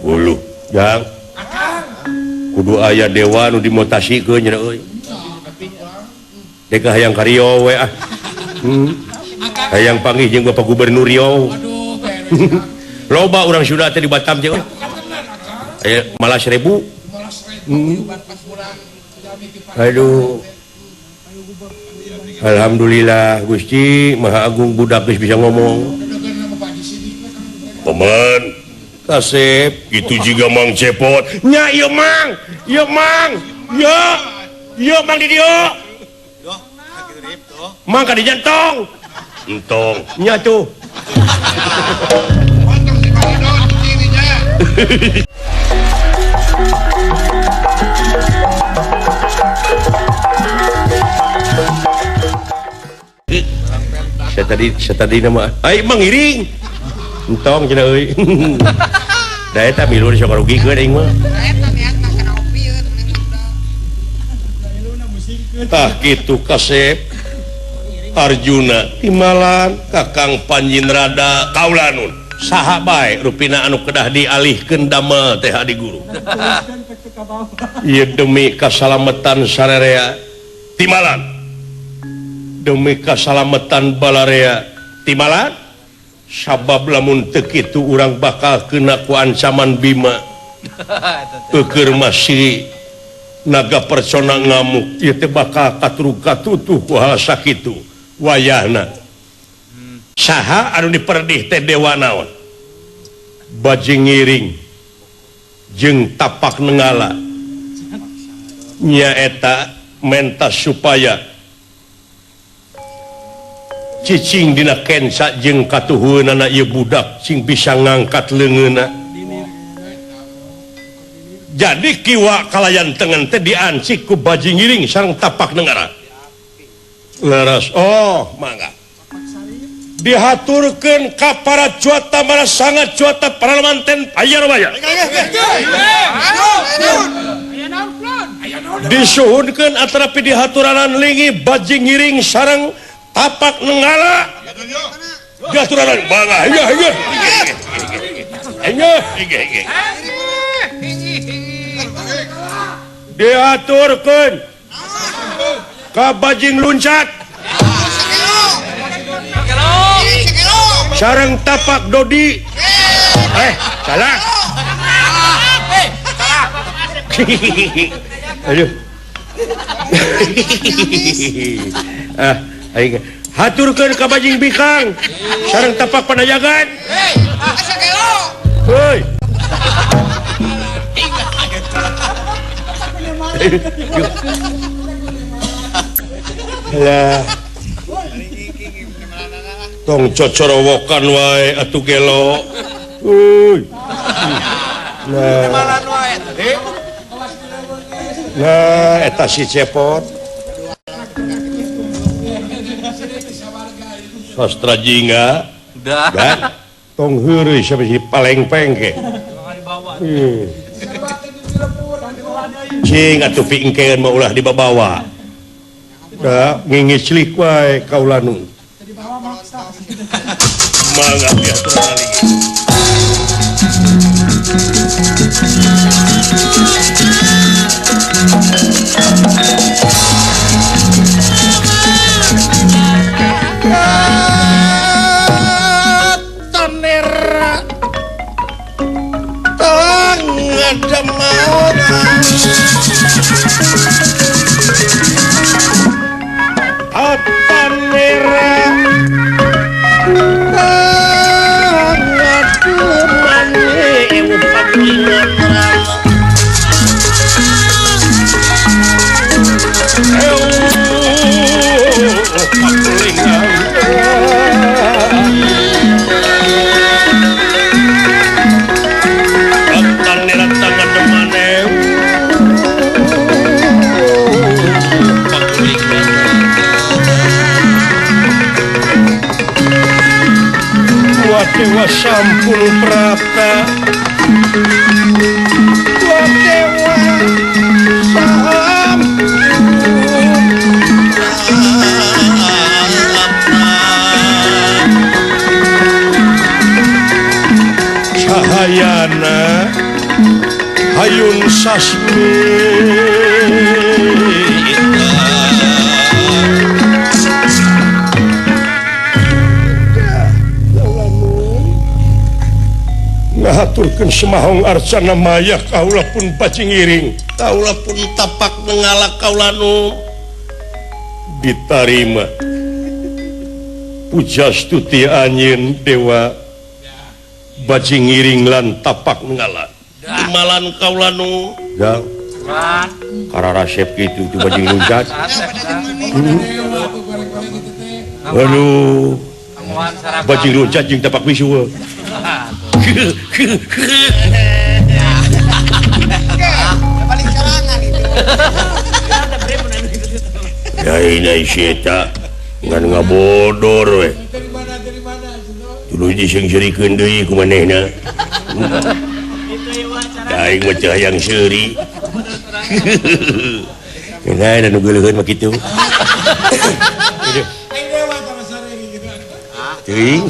Uluh, jang. Kudu aya dewa nu dimotasikeun nya euy. Dek hayang ka Riau we ah. Hayang panggih jeung Bapak Gubernur Riau. Loba urang Sunda teh di Batam teh euy. Aya malah 1000. Aduh. Alhamdulillah Gusti Maha Agung budak geus bisa ngomong. Paman kasep itu juga Mang Cepot. Nya ieu Mang, ieu Mang, ieu ieu Mang di dieu. Mang ka di jantong. Entong. Nya tuh. Saya tadi nama ai mangiring entong cenah euy. Da eta milu sok rugikeun aing mah. Tah kitu kasep Arjuna timalan Kakang Panjinrada kaulanun saha bae rupina anu kedah dialihkeun damel teh adi guru. Ieu demi kasalametan sararea timalan. Demi kasalametan balarea timalan sabab lamun teu kitu urang bakal kena ku ancaman Bima. Eukeun masih naga persona ngamuk ieu teh bakal katrug katutuh ku hal sakitu wayahna. Saha anu diperdih teh dewa naon? Bajing ngiring jeung tapak nenggala nyaeta menta supaya cicing dina kenca jeung katuhueunana ieu budak cing bisa ngangkat leungeunna. Jadi kiwa kalayan tengen teh diancik ku bajing ngiring sareng tapak nenggara. Leres. Oh, mangga. Dihaturkeun ka para cuata mara sangat cuata paralmanten payar-waya. Disuhunkeun atarapi dihaturanan lingi bajing ngiring sareng tapak nenggala. Dihaturanan mangga. Iya, iya. Iya, iya. Diaturkeun ka bajing luncat sareng tapak dodi. Salah. Aduh. Ah, aing haturkeun ka bajing bikang sareng tapak panajagan. Hoi. Lah. Tong cocorowokan wae atuh gelo. Uy. Nah. Nah, eta si cepot. Sastra jingga. Dan tong heureuy sampe si palengpeng ge. Cing atuh pingkeun mah ulah dibabawa. Da ngingislik wae kaula nu. Mangga diaturan lagi. Tanera Atanera Dewa sampun prapta, dewa sampun prapta. Cahayana hayun sasmita. Ngahaturkeun semahong arcana maya kaula pun bajing ngiring, kaula pun tapak nengalak kaula nu ditarima. Pujastuti anjeun dewa bajing ngiring lan tapak nengalak. Dimalan kaula nu. Ya. Kararasep kitu tu bajing luncat. Aduh. Bajing luncat jeung tapak misuweu. Paling serangan itu. Ya ini si eta ngan ngabodor we. Tuluy diseungseurikeun deui ku manehna. Aing mah teu hayang seuri. Nah, da nu geuleuheun mah kitu. Teuing.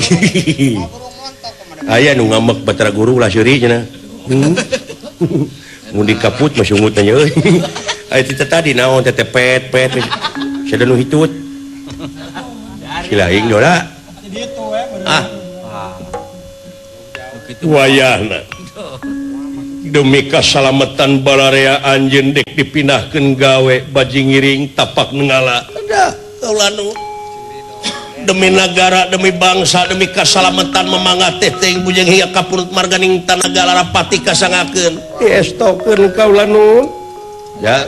Aya nu ngamek Batara Guru ulah seuri cenah. Mun dikaput mah sungut nya euy. Aya teh tadi naon teh pet pet. Sada nu hitut. Silaing dola. Ah. Wayahna. Demi kasalamatan balarea anjeun dek dipindahkeun gawe bajing ngiring tapak nenggala. Adah, kaula nu. Demi nagara, demi bangsa, demi kasalamatan memangga teh teh bujeng hingga kapurut marganing tanaga larapati kasangakeun. Diestokeun kaula nu. Ya.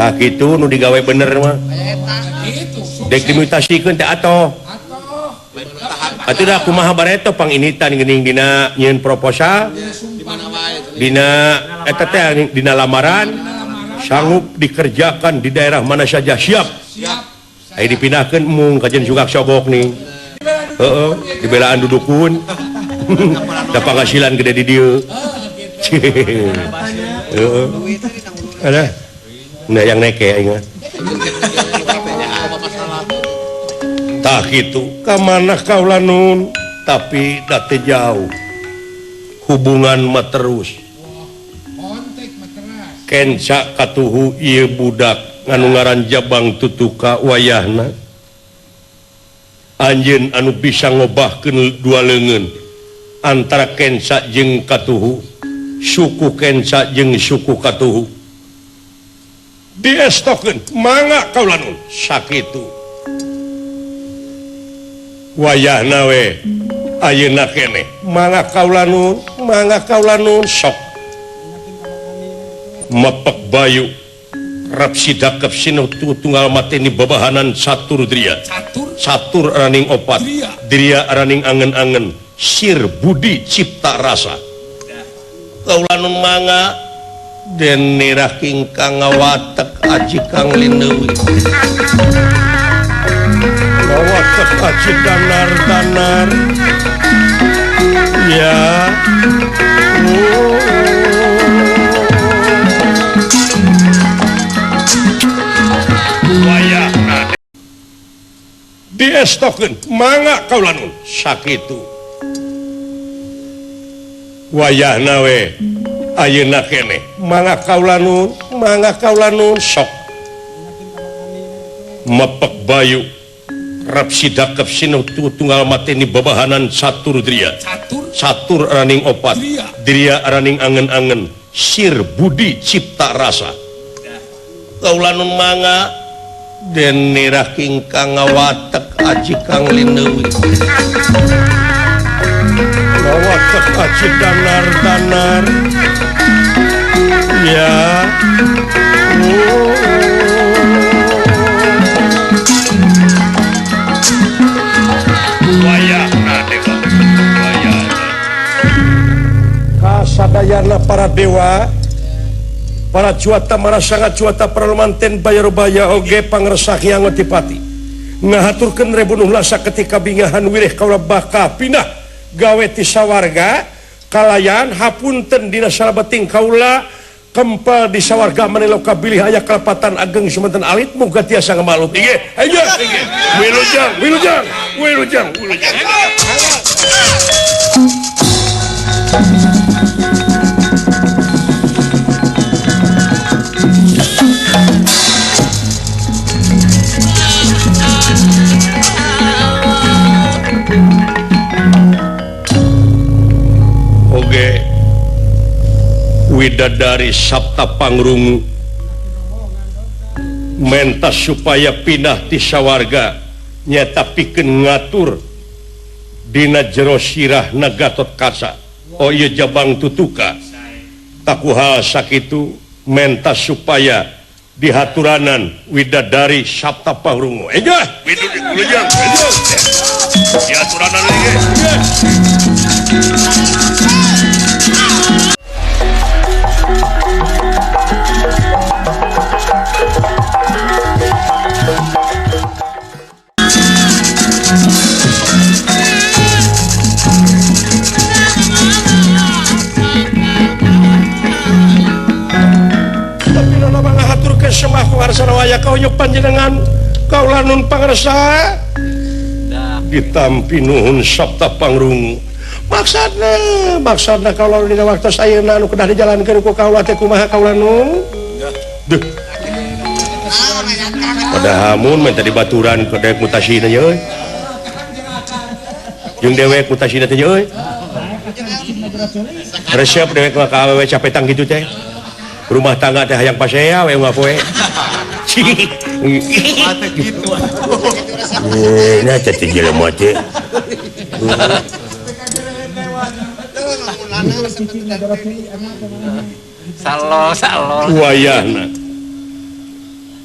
Tah kitu nu digawe bener mah. Dek dimutasikeun teh atoh. Atuh da kumaha bareto panginitan geuning dina nyieun proposal. Dina eta teh dina lamaran sanggup dikerjakan di daerah mana saja siap. Siap. Aya dipindahkeun mung kajen sugak sogok nih. Heeh, dibelaan dudukun. Da panghasilan gede di dieu. Heeh. Ada. Nah yang neke aing mah. Tah kitu ka mana kaula nun tapi da teu jauh. Hubungan mah terus. Kenca katuhu ieu budak anu ngaran Jabang Tutuka wayahna. Anjeun anu bisa ngobahkeun dua leungeun antara Kenca jeung Katuhu, suku Kenca jeung suku Katuhu. Diestokeun mangga kaula nun sakitu. Wayahna we ayeuna keneh mangga kaula nun sok mepek bayu rap sidakep sinu tunggal mateni babahanan catur dria catur araning opat dria araning angen-angen sir budi cipta rasa kaula nun mangga den nirah kingkang ngawatek aji kang lindeui ngawatek aji danar-danar ya wayahna diestokeun mangga kaula nun sakitu wayahna we ayeuna keneh mangga kaula nun sok mepek bayu rap sidakep sinu tunggal mateni babahanan catur dria catur araning opat dria araning angen-angen sir budi cipta rasa kaula nun mangga den nirah kingkang ngawatek aji kang lindeui ngawatek aji danar-danar ya wayahna dewa wayahna kasadayana para dewa para cuata marasanga cuata paralumanten bayar-baya oge pangersa Hyang Otipati ngahaturkeun rebunuh lasa ketika bingahan wireh kaula bakal pindah gawe ti sawarga kalayan hapunten dina salabeting kaula kempal di sawarga manelo kabilih aya kalepatan ageng sumanten alit muga tiasa ngamalum inggih ayo inggih wilujeng wilujeng wilujeng wilujeng. Oge widadari Sabta Pangrungu menta supaya pindah ti sawarga nyata pikeun ngatur dina jero sirahna Gatotkaca. Oh ieu Jabang Tutuka takuhal sakitu menta supaya dihaturanan widadari Sabta Pangrungu. Enjah wilujeng wilujeng dihaturanan lagi. Waya kauyuk panjenengan kaula nun pangersa ditampi nuhun Sabta Pangrungu maksudna maksudna kaula dina waktu ayeuna anu kedah dijalankeun ku kaula teh kumaha kaula nun duh padahal mun mah tadi baturan ke dewek mutasina ye euy jeung dewek mutasina teh euy resep dewek mah ka awewe capetang kitu teh rumah tangga teh hayang pasea we unggal poe. Nah teh jelema teh. Salo salo. Wayahna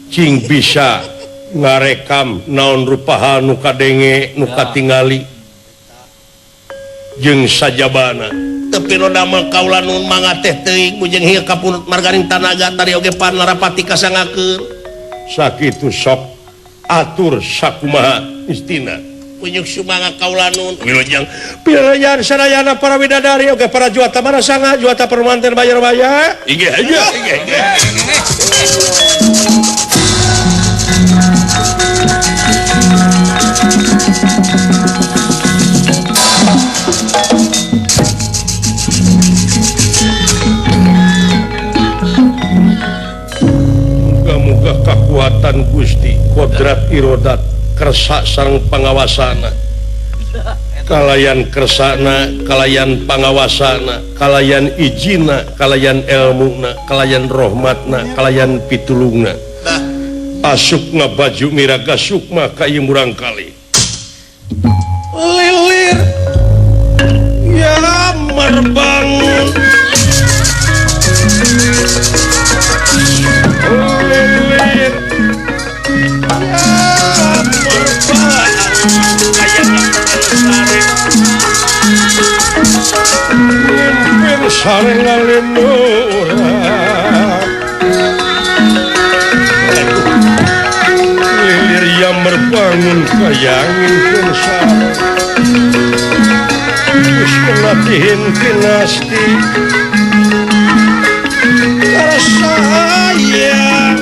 cing bisa ngarekam naon rupaha nu kadenge nu katingali jeung sajabana. Tepi nu damel kaula nun mangga teh teuing bujeng hieu kapunut margaring tanaga tadi oge pan larapati kasangakeun. Sakitu sok atur sakumaha istina. Punyuk sumangga kaula nun wilujeng pilajang sadayana para widadari oge para juata mana sanga juata permanten bayar bayar. Inggih inggih inggih. Muga-muga kakuatan Gusti kodrat irodat kersa sareng pangawasana kalayan kersana kalayan pangawasana kalayan ijina kalayan elmuna kalayan rohmatna kalayan pitulungna asupna baju miraga sukma ka ieu murangkali lilir ya merbangun lilir sareng alinura lilir yang berbangun kayangin sare wis kelatihin kinasti sayang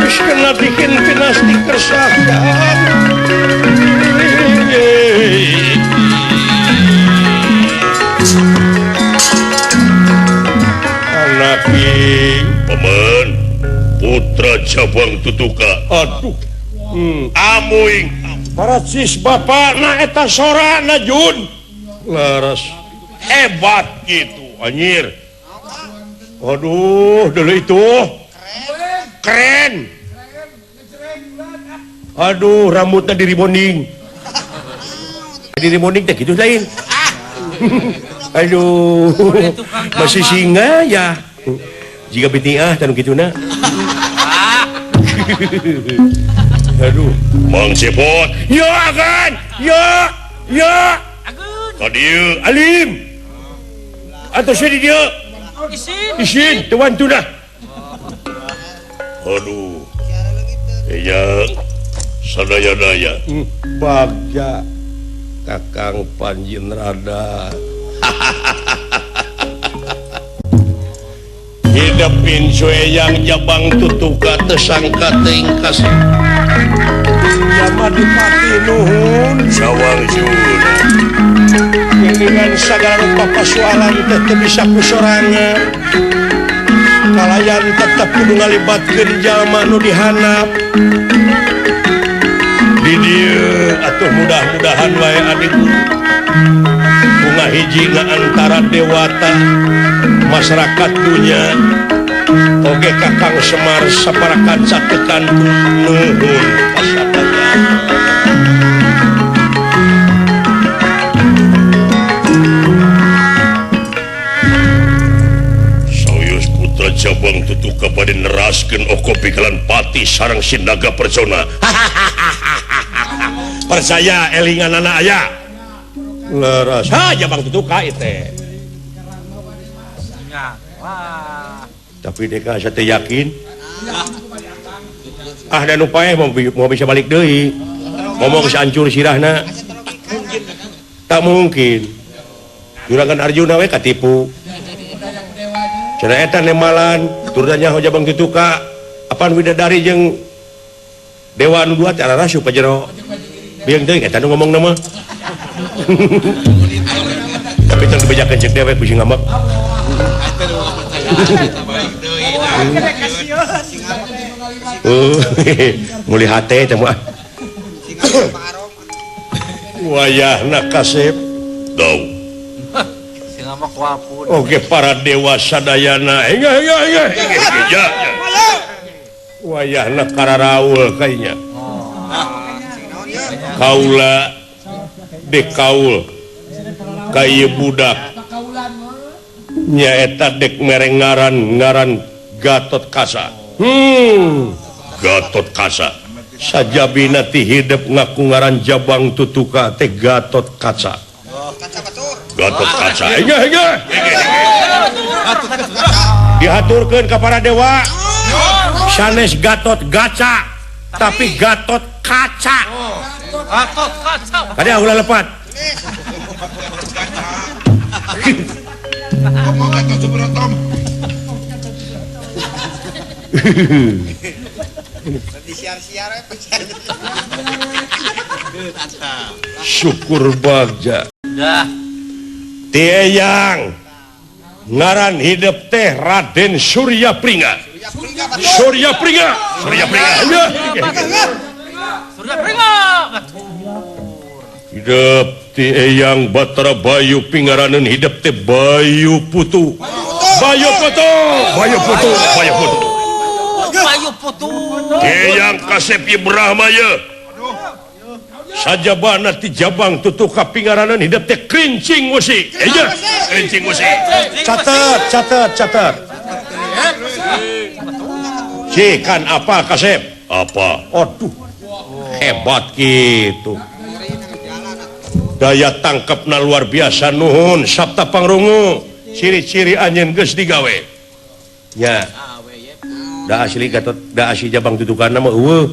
wis kelatihin kinasti kersayang anaki Paman putra Jabang Tutuka. Aduh amuing paracis bapakna eta sorana Jun laras hebat gitu anjir. Aduh dulu itu keren. Aduh rambutnya diribonding diribonding teh gitu lain. Aduh masih singa ya jika bitiah tanu kituna. Aduh Mang Cepot yo agan yo yo ka dieu alim atau di dieu isin isin tuan tunah. Aduh eyang sadaya-daya bagja Kakang Panjin Rada. Hidepin sueyang Jabang Tutuka tersangka tingkas Yamadipati nuhun sawang juna dengan sagala rupa pasualan teh bisa kusorangan kalayan tetep kudu ngalibatkeun jalma nu dihanap di dieu atuh mudah-mudahan wae adik bunga hijina antara dewata masyarakat dunya oge Kakang Semar saparakan satekan nuhun kasadaya. Sawios putra Jabang Tutuka bade neraskeun oko pikalan pati sareng Sinaga Percona. Percaya elinganana aya leres ha Jabang Tutuka itu. Tapi deka saya teh yakin ah dan upaya mau bisa balik deui ngomong geus hancur sirahna tak mungkin Juragan Arjuna we katipu cenah eta nemalan turunnya Jabang Tutuka apaan widadari jeung dewa anu dua teh ararasup ka jero biang teuing eta nu ngomong mah. Tapi tong dibejakeun ceuk dewek bisi ngambek. Nguli hate teh mah. Wayahna kasep dau. Oke para dewa sadayana. Wayahna kararaul kayaknya. Kaula dekaul kaya budak nyaeta dek mereng ngaran ngaran Gatot Kaca. Gatot Kaca. Sajabina ti hidep ngaku ngaran Jabang Tutuka teh Gatot Kaca. Gatot Kaca. Hege hege. Dihaturkeun ka para dewa. Sanes Gatot Gaca, tapi Gatot Kaca. Gatot Kaca. Kada ulah lepat. Ngomong Gatot Subroto. Syukur bagja. Dah. Ti Eyang ngaran hidep teh Raden Surya Pringga. Surya Pringga. Surya Pringga. Surya Pringga. Hidep ti Eyang Batara Bayu pingaraneun hidep teh Bayu Putu. Bayu Putu. Bayu Putu. Bayu Putu. Bayu Putu. Eyang Kasep Brahma ye. Sajabana ti Jabang Tutuka pingaraneun hidep teh Krincing Wesi. Iya, Krincing Wesi. Catat, catat, catat. Cikan apa Kasep? Apa? Aduh. Hebat gitu. Daya tangkepna luar biasa nuhun Sabta Pangrungu. Ciri-ciri anjeun geus digawe. Nya. Da asli Gatot, da asli Jabang Tutukana mah eueuh.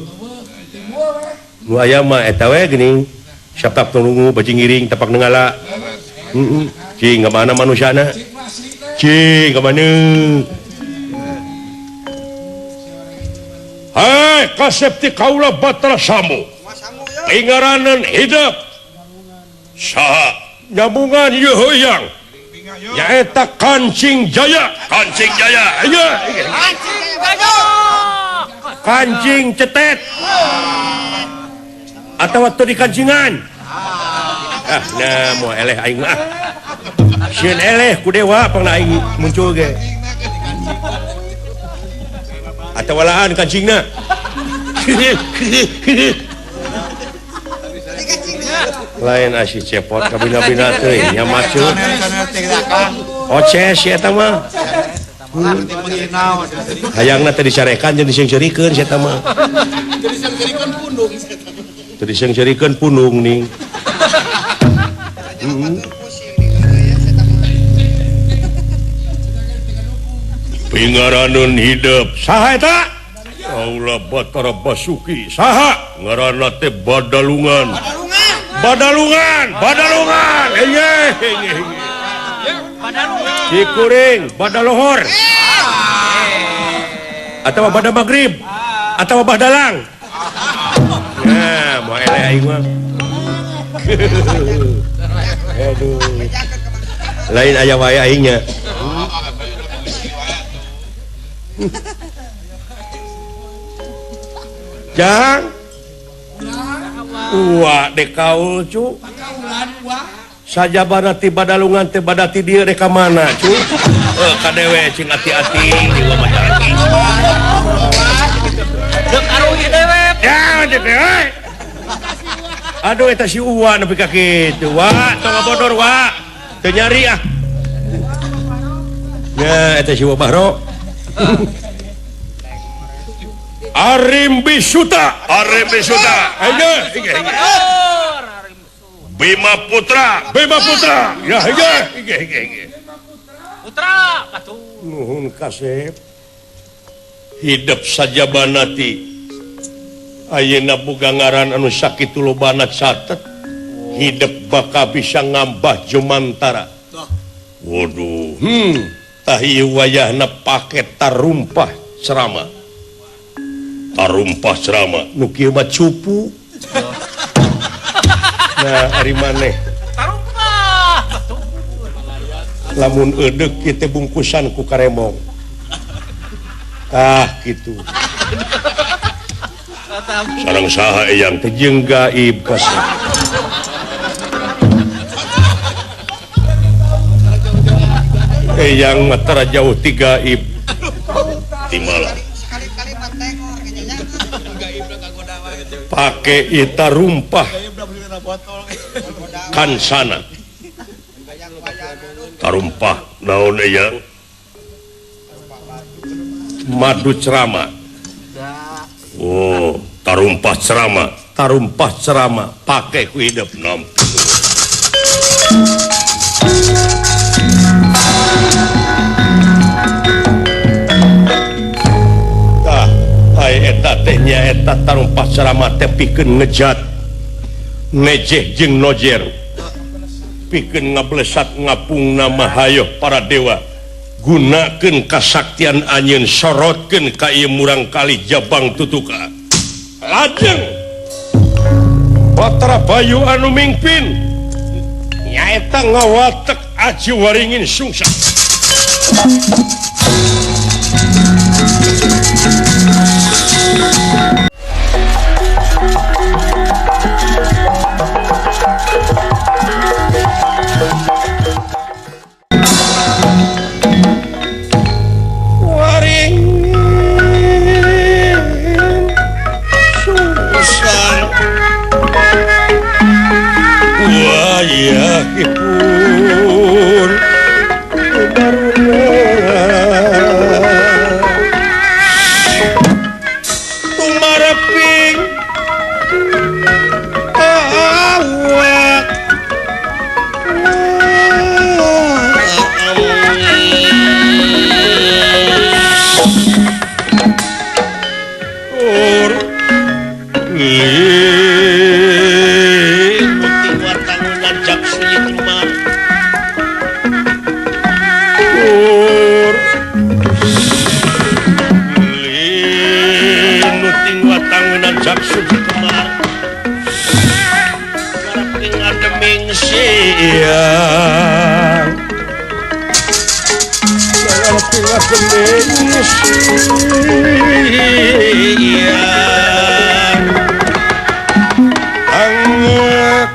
Nu aya mah eta we geuning. Sabta Pangrungu baju ngiring tapak nenggala. Heeh. Cing ka mana manusiana? Cing ka mana? Hai Kasep ti kaula Batara Sambu. Pingaraneun hidep. Saha Nyambungan ieu heuang. Nyaeta Kancing Jaya. Kancing Jaya. Iya. Kancing cetet. Atawa teu dikancingan. Ah, nah moal eleh aing mah. Sieun eleh ku dewa pangna aing muncul ge. Atawa laan kancingna. Lain asih cepot kabina-bina teuing nya macut. Oces si eta mah. Hayangna teh dicarekan jeung diseungseurikeun si eta mah. Teu diseungseurikeun pundung. Teu diseungseurikeun pundung ning. Pingaraneun hidep saha eta? Kaula Batara Basuki. Saha? Ngaranna teh Badalungan. Badalungan, Badalungan. Hege, hege. Cikuring, Badalohor. Atawa Bada Maghrib, atawa Badalang. Nah, moal eleh aing mah. Aduh. Lain aya wae aingnya. Jang. Wah, dek kaul cu. Sajabana ti Badalungan teh badati dieu rek ka mana cu? Ka dewe cing ati-ati di mah ati. Deuk aruih dewe. Ya, dewe. Aduh eta si Uwa nepi ka kitu. Wa, tong ngabodor wa. Teu nyari ah. Nya eta si Uwa Bahro. Arim Bisuta, Arim Bisuta. Hege, hege. Bima Putra, Bima Putra. Ya hege, hege, hege. Putra, patuh. Nuhun kasep. Hidup sajabanati. Ayeuna boga ngaran anu sakitu lobana catet. Hidup bakal bisa ngambah jumantara. Waduh. Tah ieu wayahna pake tarumpah ceramah. Tarumpah ceramah nu kieu mah cupu. Nah, ari maneh. Tarumpah. Betul. Lamun eudek kieu teh bungkusan ku karemong. Ah, kitu. Sareng saha eyang teh jeung gaib kasih. Eyang mah tara jauh ti gaib. Timala. Pake ita rumpah kansana. Tarumpah naon eyang? Madu ceramah. Oh, tarumpah ceramah pake ku hidup nampi. Tah, ai eta teh nyaeta tarumpah ceramah teh pikeun ngejat nejeh jeung nojer. Pikeun ngablesat ngapungna mahayoh para dewa. Gunakeun kasaktian anjeun sorotkeun ka ieu murang kali Jabang Tutuka. Lajeng Batara Bayu anu mingpin nyaeta ngawatek aji waringin sungsang. Wayahipun tumareping awak ur siang anget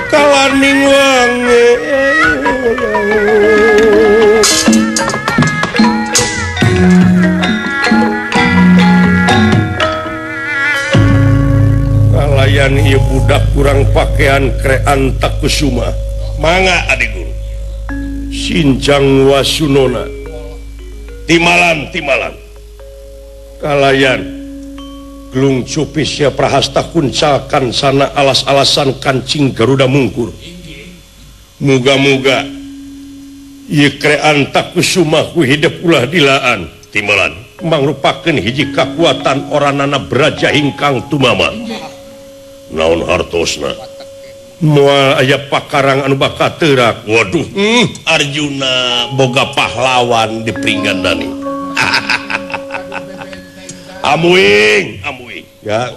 kalaning wangi kalayan ieu budak kurang pakaian krean takusuma mangga adik guru Sinjang Wasunona timalan kalayan gelung cupisya prahasta kuncakan sana alas-alasan kancing Garuda mungkur. Muga-muga ieu krean takusuma ku hidup ulah dilaan timalan mangrupakeun hiji kakuatan oranana braja ingkang tumama. Naon hartosna moal aya pakarang anu bakal teurak. Waduh, Arjuna boga pahlawan di Pringgandani. Amuing ya.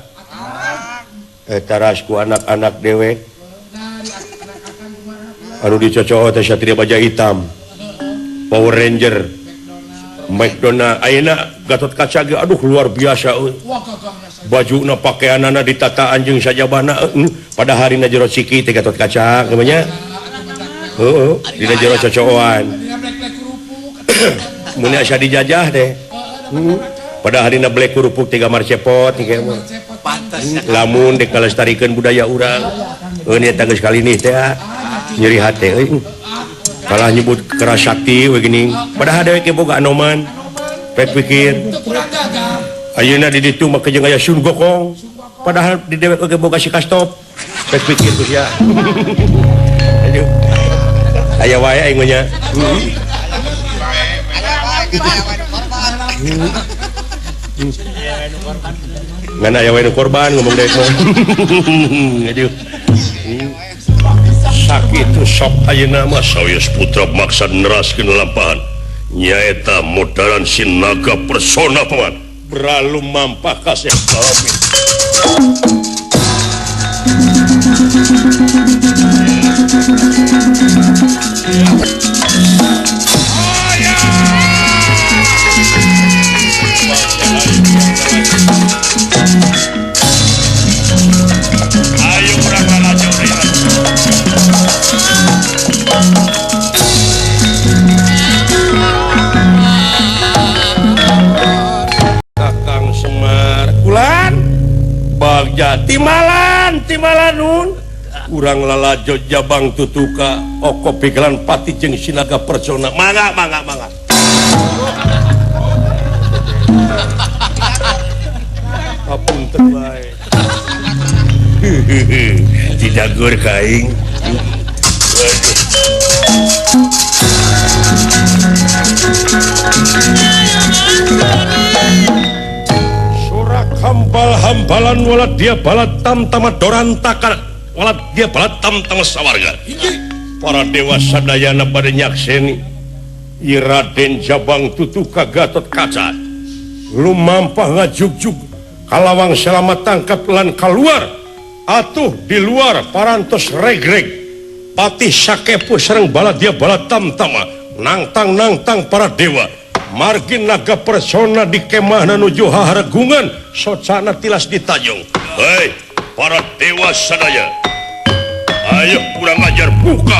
Taras ku anak-anak dewek anu dicocok teh Satria Baja Hitam, Power Ranger, McDonald. Ayeuna Gatot Kaca ge aduh luar biasa euy. Bajuna pakaianana ditata anjeung sajabana pada harina jero ciki teh Gatot Kaca namanya. Heeh, dina jero cocoan. Mun asa dijajah teh. Pada harina black kerupuk tiga marcepot tiga mah. Lamun dek kalestarikeun budaya urang. Euy eta geus kalinih teh nyeri hate euy. Kalah nyebut keras sakti we geuning. Padahal dewek ge boga anoman. Pek pikir. Ayeuna di ditu mah jeung aya Sun Gokong. Padahal di dewek oge boga si Kastop. Pek pikir ku sia. Aduh. Aya wae aing mah nya. Ngan aya wae nu korban ngomong dewek mah. Aduh. Sakitu sok ayeuna mah sawios putra maksa neraskeun lampahan. Nyaeta modaran sinaga persona paman. Berlalu mampah kasih kami. Ayo Kakang Semar Kulan Bagja timalan timalan nun urang lalajo Jabang Tutuka oko pigelan pati jeung sinaga persona mangga mangga mangga. Punten bae. Didagur ka aing. Surak hambal-hambalan walat dia balat tam-tama dorantakan walat dia balat tam-tama sawarga. Para dewa sadayana bade nyakseni Ieu Raden Jabang Tutuka Gatot Kaca lumampah ngajugjug kalawang selamat tangkap lan kaluar atuh di luar parantos regreg Patih Sakepu sareng Baladya Balatamtama nangtang-nangtang para dewa margi naga persona di kemahna nuju haregungan socana tilas ditajong. Hei para dewa sadaya, ayo kurang ajar buka.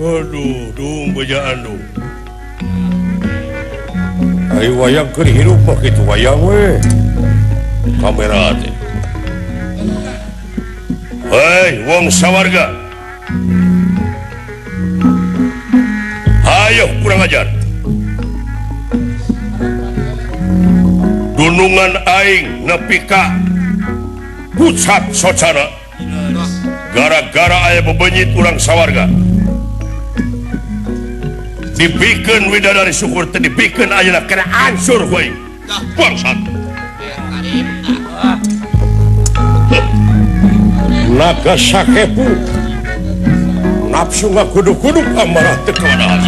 Aduh, dung bejaan dung. Ai wayang keur hirup mah kitu wayang we. Kamera teh. Hei, wong sawarga. Ayo kurang ajar. Dunungan aing nepi ka pucat socana. Gara-gara aya bebenyit urang sawarga. Dibikeun widadari syukur teh dibikeun ayeuna kena hancur we. Bangsat. Naga Sakepu nafsu ngakuduk-kuduk amarah teu kawadahan.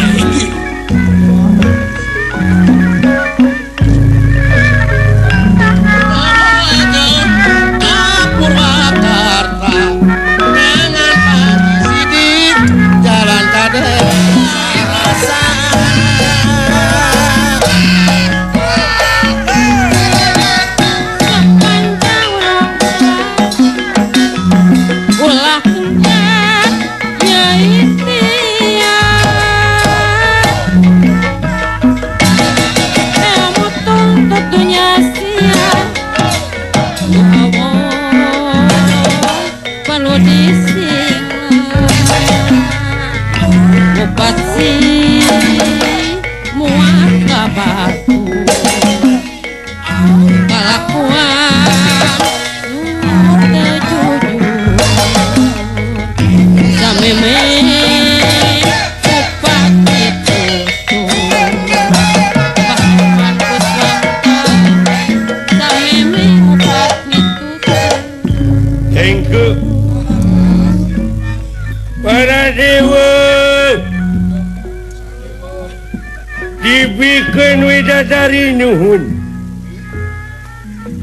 Dibikeun widadari nuhun.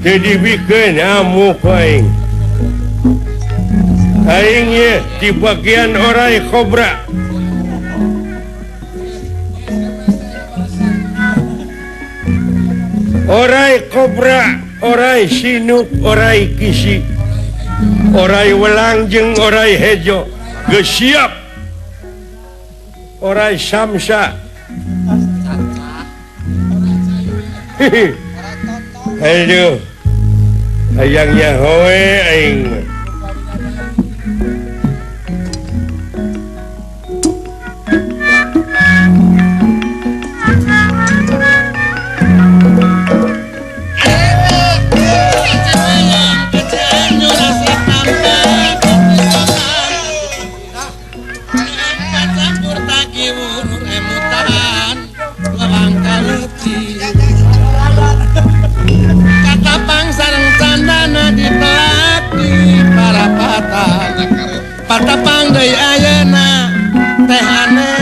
Teu dibikeun amuk aing. Aing ye di bagian orai kobra. Orai kobra, orai sinuk, orai kisi, orai welang jeung orai hejo. Geus siap. Orai samsa. Aduh, hayangnya hoe aing. hati Katapang sareng candana dipelak di parapatan Patapang deui ayeuna teh ane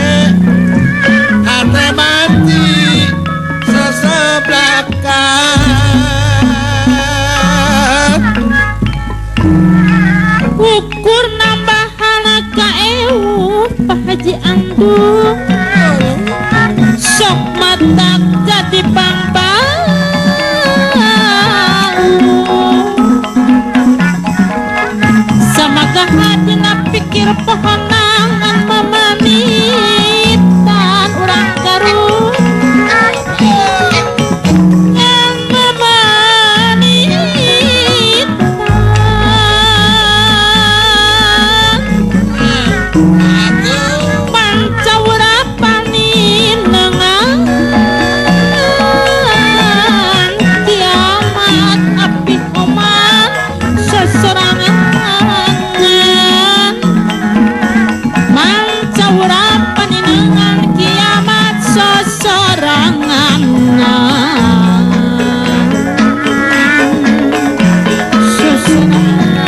hate mati seseblakan Ukur nambahan kaewu Pak Haji Andung sok matak jadi pangpang Samaga hadina pikir pohonangan mamanitan urang Garut ngan mamanitan Pancawra paninengan kiamat api oman seserangan Mancawra paninengan kiamat seserangan Seserangan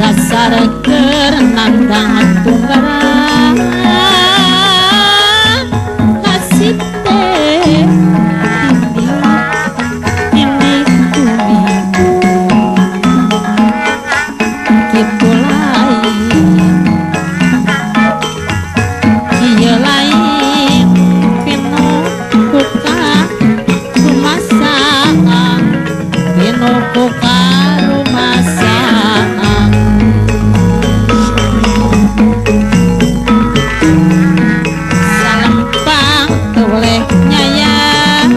Dasar keur nandang tunggaran kasih teh ini kumiku kitu lain kieu lain pinuh ku karumasaan pinuh ku karumasaan Salempang teu boleh nyayang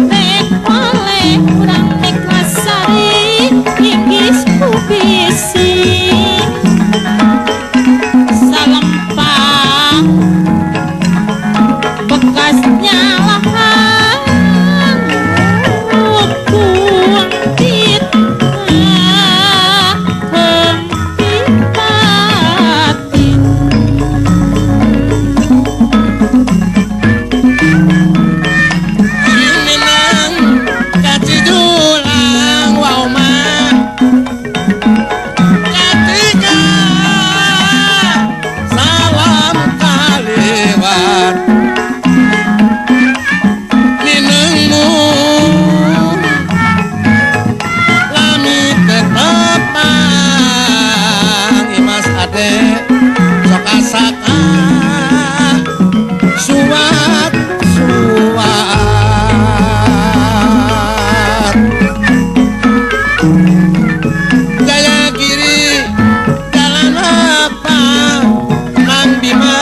Rek oleh urang Neglasari inggis ku bisi Salempang bekasnya lahan kuntit hempipatin Minang kacijulang wauma Katika salam kaliwat Ninengmu lami tetepang Imas ade sok asaka suat suat Jaya kiri jalan apa Nang Bima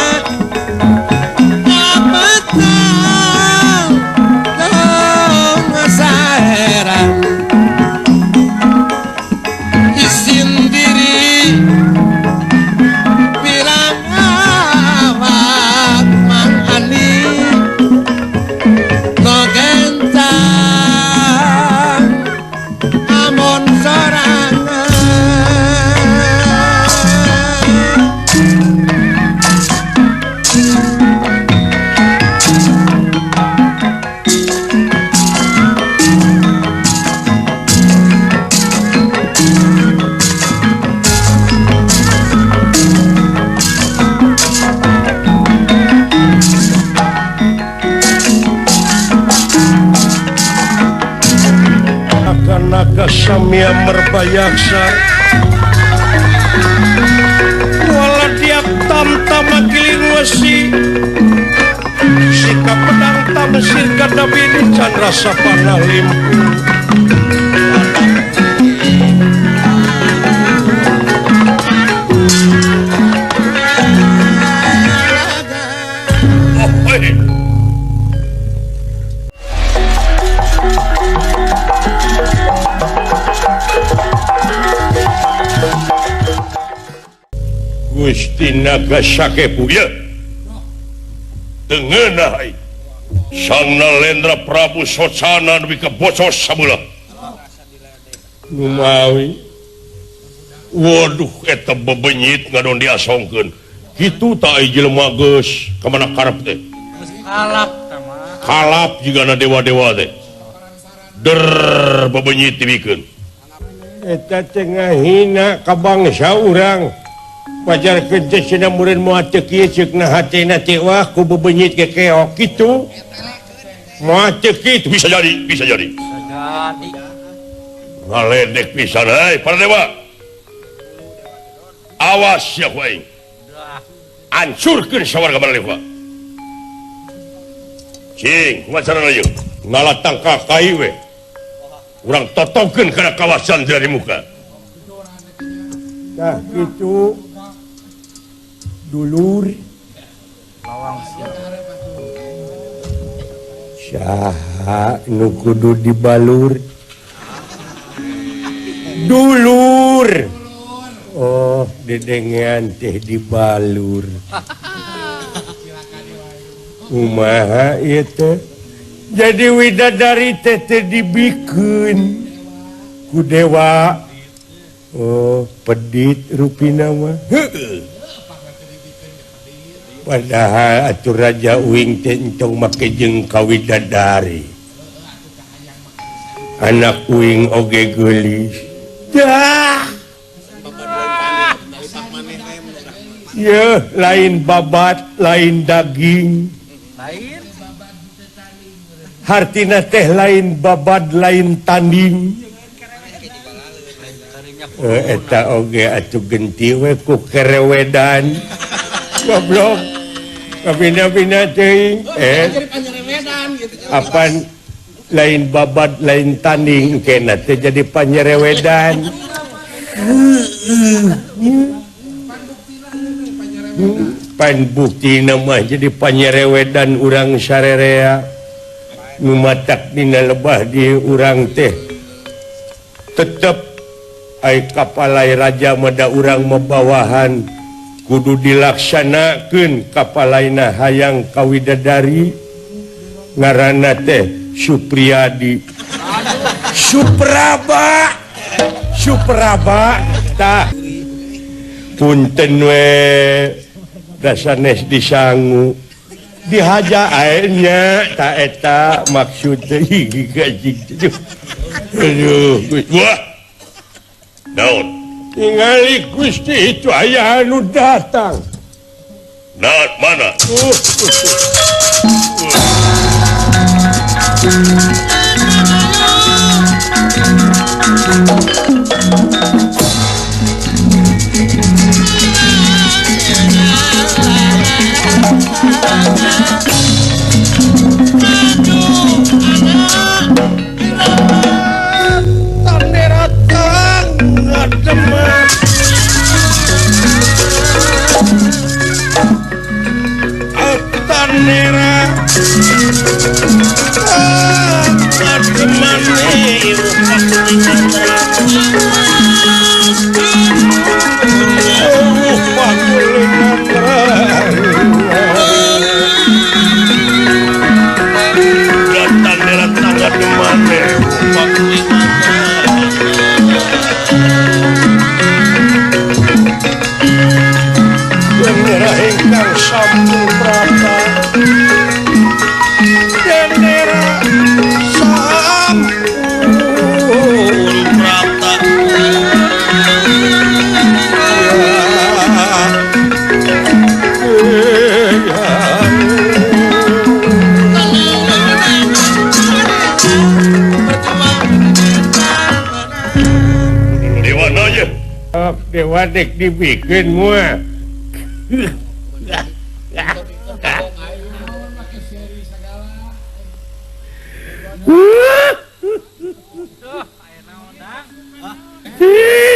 Kapetang Dong saheran Isin diri pirang awak Mang Ani no kencang amon sorangan Naga samia merbayaksa wala tiap tamtama giling wesi sikap pedang tamsir kadabini candra sapana limpu. Oh, hey. Gusti Naga Sakepu ieu teu ngeunah ai Sang Nalendra Prabu Socana nepi ka bocos sabelah. Numawi. Waduh eta bebenyit ngadon diasongkeun. Kitu ta ai jelema geus ka mana karep teh. Kalap tah mah. Kalap jigana dewa-dewa teh. Der bebenyit dibikeun. Eta teh ngahina ka bangsa urang. Wajarkeun teh cenah mureun moal teu kieu ceukna hatena teh wah ku bebenyit kekeok kitu. Moal teu kitu bisa jadi, bisa jadi. Bisa jadi. Ngaledek pisan euy para dewa. Awas ya ku aing. Hancurkeun sawarga Baladewa. Cing, kumaha carana ieu? Ngalatang ka kai we. Urang totokeun kana kawasan dari muka. Tah kitu dulur lawang sia. Saha nu kudu dibalur? Dulur. Oh, dedengean teh dibalur. Kumaha ieu teh? Jadi widadari teh teh dibikeun ku dewa. Oh, pedit rupina mah. Heueuh. Padahal atuh raja uing teh entong make jeung ka widadari. Anak uing oge geulis. Dah. Yeuh, lain babat, lain daging. Lain hartina teh lain babad, lain tanding. Eta oge atuh genti we ku kerewedan. Goblok. Kabina-bina teuing. Apan lain babad, lain tanding kena teh jadi panyerewedan. Pan bukti nama jadi panyerewedan urang sarerea nu matak dina lebah di urang teh tetep ai kapalai raja mada urang mabawahan kudu dilaksanakeun kapalaina hayang ka widadari ngaranna teh Supriyadi Supraba Supraba tah punten we dasanes disangu dihaja airnya tak eta maksud teh aduh wah naon tingali Gusti itu aya anu datang naon mana Dewa dek dibikin mua.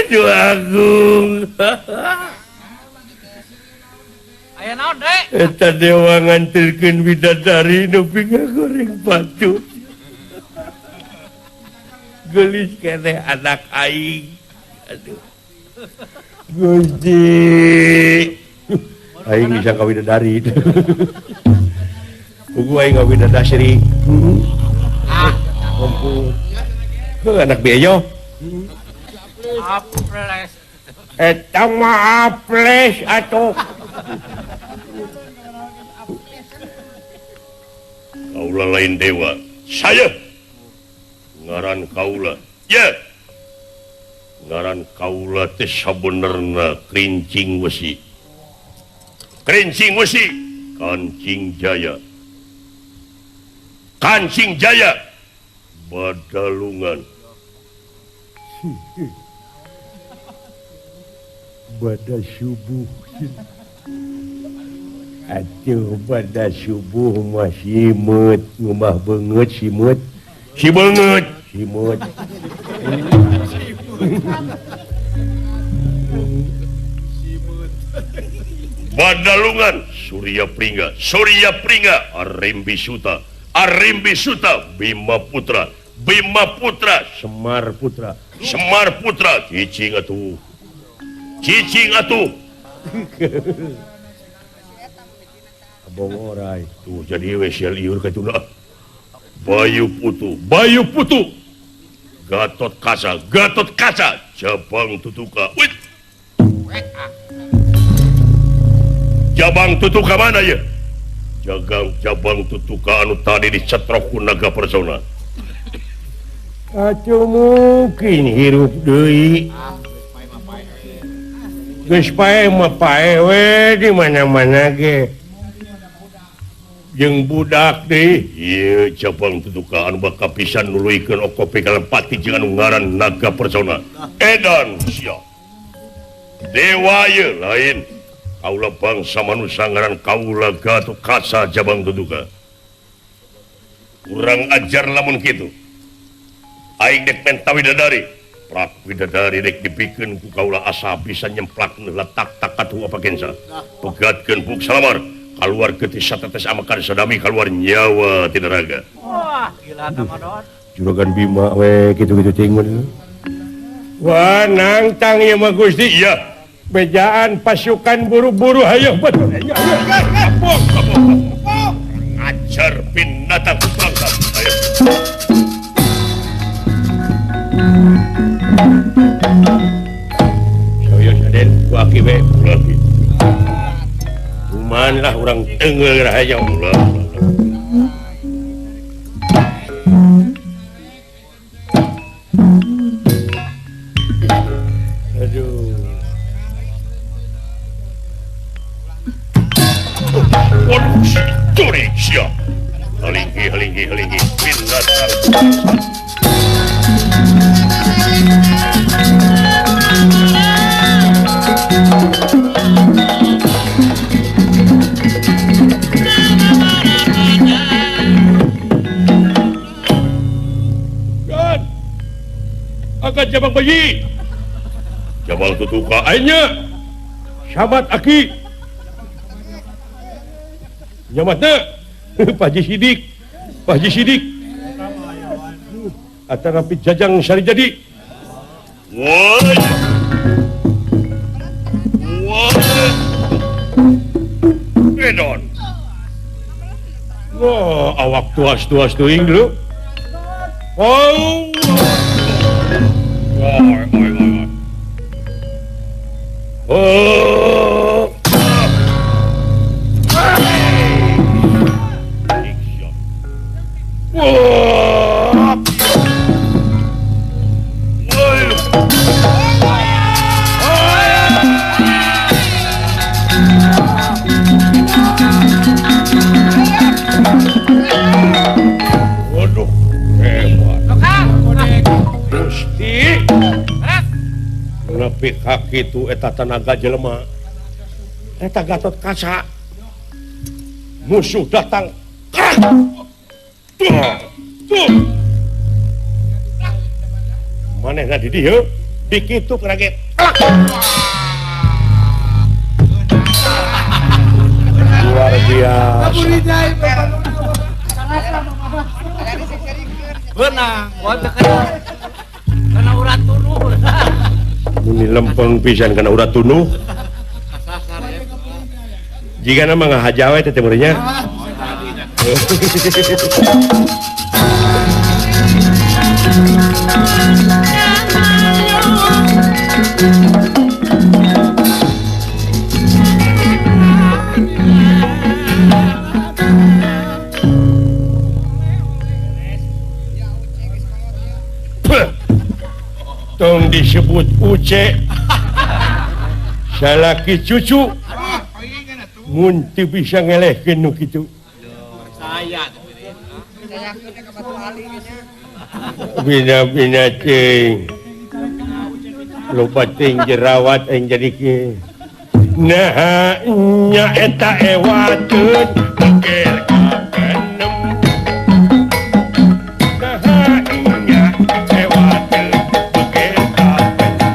Aduh agung. Aya naon dek? Eta dewa nganterkeun bidadari nepi ka goreng batu. Geulis keneh anak aing. Aduh. Gusti. Aing bisa ka bidadari. Pugu aing ka bidadari. Ah, ampun. Heuh anak beyo. Aples. Eta mah aples atuh. Kaula lain dewa. Saya ngaran kaula. Ya. Ngaran kaula teh sabenerna Krincing Wesi. Krincing Wesi, Kancing Jaya. Kancing Jaya Badalungan. Bada subuh. Atuh pada subuh mah simeut, ngumah beungeut simeut. Si beungeut, simeut. Badalungan Surya Pringga, Surya Pringga, Arimbi Suta, Arimbi Suta, Bima Putra, Bima Putra, Semar Putra, Semar Putra, cicing atuh. Cicing atuh. Abong orai tuh jadi we sial iur ka tuna. Bayu Putu, Bayu Putu. Gatot Kaca, Gatot Kaca, Jabang Tutuka. Wit. Jabang Tutuka mana ya? Jagang Jabang Tutuka anu tadi dicetrok ku naga persona. Atuh mungkin hirup deui. Geus pae mah pae we di mana-mana ge. Jeung budak deui. Ieu Jabang Tutuka anu bakal pisan nuluykeun okope kalepati jeung anu ngaran naga persona. Edan sia. Dewa ieu lain. Kaula bangsa manusia ngaran kaula Gatot Kaca Jabang Tutuka. Kurang ajar lamun kitu. Aing dek menta widadari. Prak widadari dek dipikeun ku kaula asa bisa nyemplak letak tak katuh apa kensa. Pegatkeun buk salamar. Kaluar getih satetes amakan sadami kaluar nyawa tina raga. Wah, gila tamadon. Juragan Bima we kitu-kitu teuing mah. Wah, nangtang ieu mah Gusti. Iya. Bejaan pasukan buru-buru hayo betul. Ayo, ayo. Kapok, kapok, kapok. Ngajar binatang bangsa. Ayo. Saya Raden ku aki we ulah kitu. Kuman lah urang teunggeul rahaja ulah. Aduh. Waduh, si curi sia. Halinggi, halinggi, halinggi. Binatang. Kan. Angkat Jabang Bayi. Jabang Tutuka aingnya. Sahabat aki. Nyamatna Pak Haji Sidik, Pak Haji Sidik. Atanapi Jajang Sari Jadi. Woi. Woi. Edon. Wah, awak tuas-tuas teuing dulu. Oh. Woi, woi, woi. Oh. Wah. Waduh, hebat. Gusti. Nepi ka kitu eta tenaga jelema. Eta Gatot Kaca. Musuh datang. Tuh, tuh. Manehna di dieu, di kitu kerage. Luar biasa. Beunang, kana urat tunuh. Muni lempeng pisan kana urat tunuh. Jigana mah ngahaja we teh teh meureunnya. Tong disebut Uce salaki cucu mun teu bisa ngelehkeun nu kitu. Bina-bina cing loba ting jerawat aing jadi kieu. Nah nya eta ewateun beker kapenem. Nah nya ewateun beker kapenem.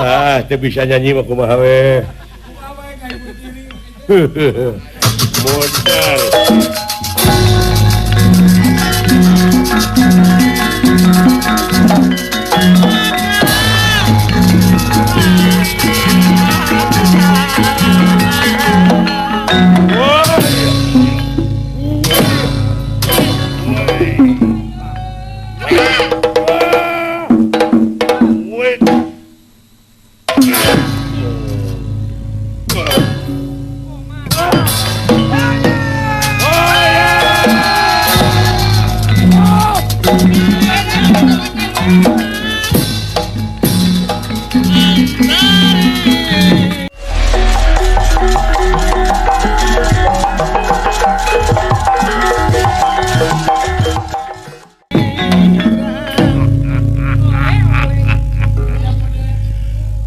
Ah, teu bisa nyanyi mah kumaha we. Modal.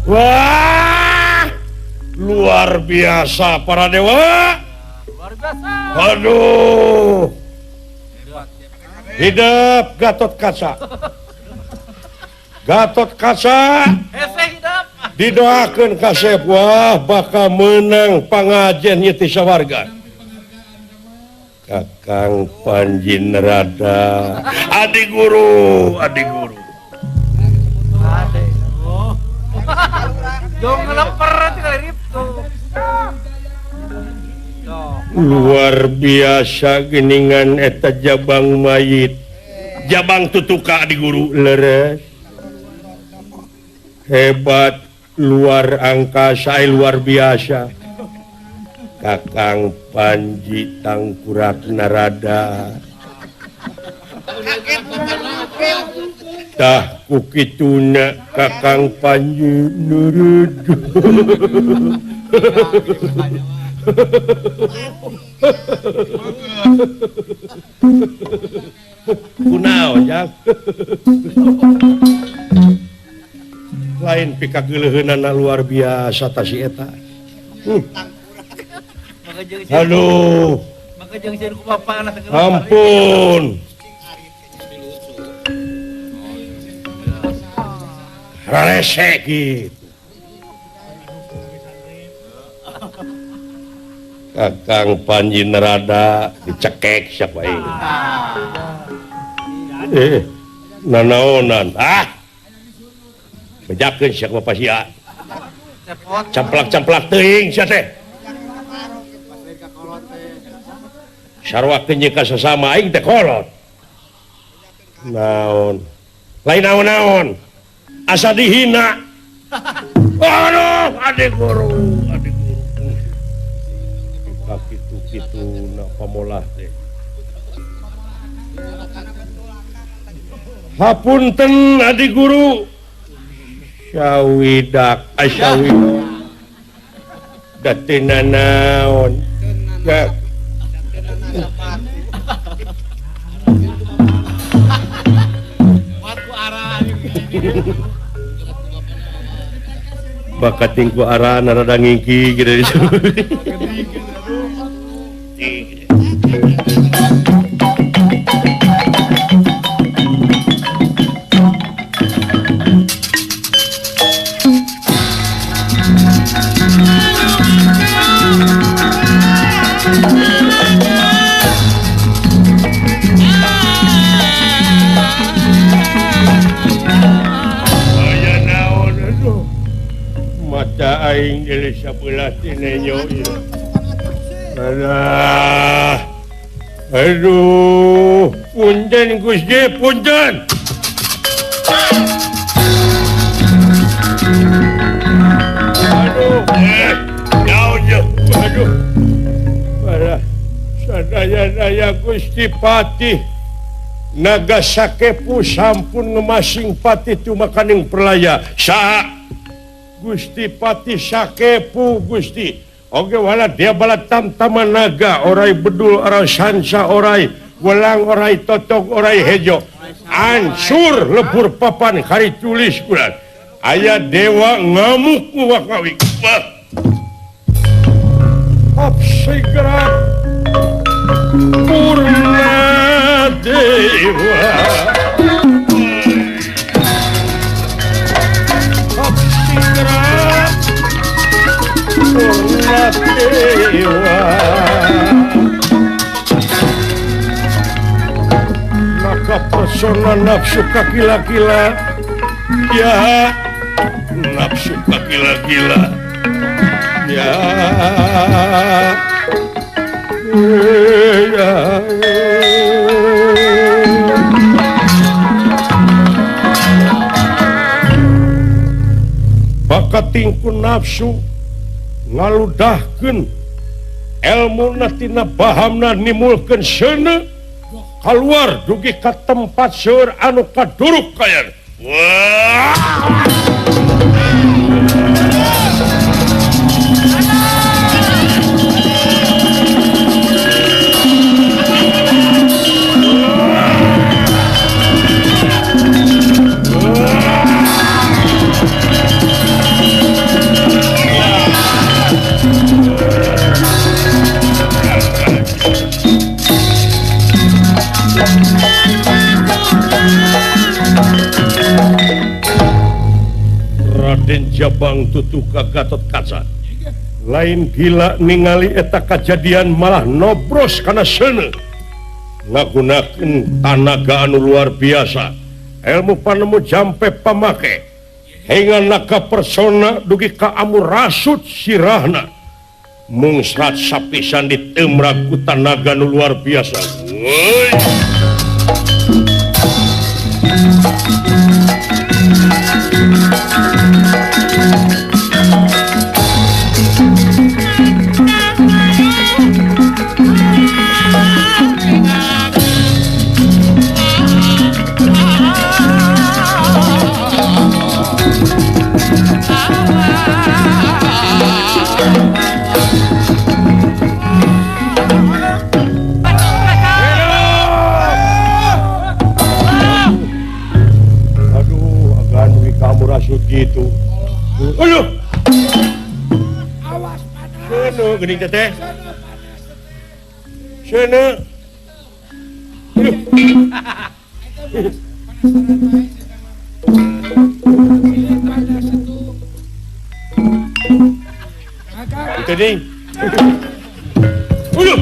Wah, luar biasa para dewa. Luar biasa. Aduh. Hidup Gatot Kaca. Gatot Kaca. Didoakeun kasep wah bakal menang pangajen ieu ti sawarga. Kakang Panji Narada, adi guru, adi guru. Luar biasa geningan eta jabang mayit. Jabang tutuka di guru leres. Hebat luar angkasa luar biasa. Kakang Panji Tangkurak Narada. Tah kukituna Kakang Panji nurut. Kunaon jang? Lain pikageuleuheunana luar biasa ta si eta. Aduh. Ampun. Rarese gitu. Kakang Panji Narada dicekek siapa ini? Nanaonan. Ah. Bejakeun siapa pasia. Camplak-camplak teuing sia teh. Sarwakeun jeung ka sasama aing teh kolot. Naon? Lain naon-naon. Asa dihina. Aduh, adik guru, adik guru. Kitu-kitu na pamolah teh. Hapunten adik guru. Syawidak, asyawidak. Datina naon? Ya. Bakat tingku arah narada ngingki gitu. Mata aing geus sabelah teh nenyo ieu. Alah. Aduh, punten Gusti, punten. Aduh, naon jeung? Aya Gusti Patih Naga Sakepu sampun ngemasing patih tumakaning perlaya. Saha Gusti Patih Sakepu Gusti. Oge wala dia bala tamtama naga orai bedul orai sansa orai welang orai totog orai hejo. Ansur lebur papan kari tulis kulan. Aya dewa ngamuk wakawi. Hap segera Purna Dewa. Hap segera Purna Dewa. Maka persona nafsu kakila-kila. Ya nafsu kakila-kila. Ya ya. Bakatingku nafsu ngaludahkeun elmuna tina bahamna nimulkeun seuneu kaluar dugi ka tempat seueur anu kaduruk kayan. Wah. Raden Jabang tutuka Gatot Kaca lain gila ningali eta kajadian malah nobros kana seuneu ngagunakeun tanaga anu luar biasa ilmu panemu jampe pamake hingga naga persona dugi ka amu rasut sirahna mungsrat sapisan ditemrak ku tanaga anu luar biasa. Woi. Gitu. Aduh. Awas panas. Seuneu geuning teh. Seuneu. Aduh. Itu ding. Aduh.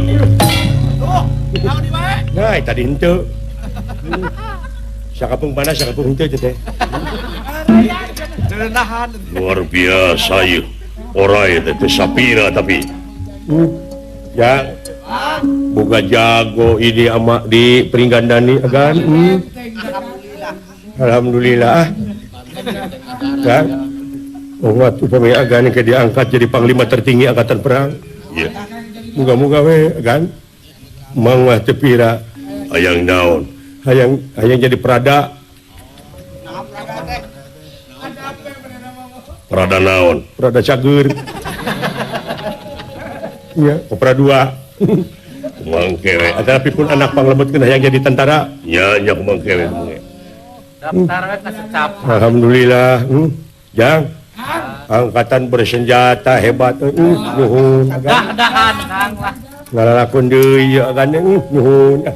Nah, tadi henteu. Sakapung panas, sakapung henteu teh. Luar biasa yeuh. Orai teh sapira tapi ya boga jago ini ama di Pringgandani agan. Alhamdulillah. Kan oh atuh pami agan ke diangkat jadi panglima tertinggi angkatan perang. Iya. Muga-muga we agan. Mang mah teu pira hayang naon? Hayang hayang jadi prada. Prada naon? Prada cager. Iya, opera dua. Kumang kewe. Tapi pun anak panglebetkeun hayang jadi tentara. Nya nya kumang kewe. Daftar we ka secap. Alhamdulillah. Jang. Angkatan bersenjata hebat. Nuhun. Dah-dahan Kang lah. Ngalalakon deui ya kan nuhun.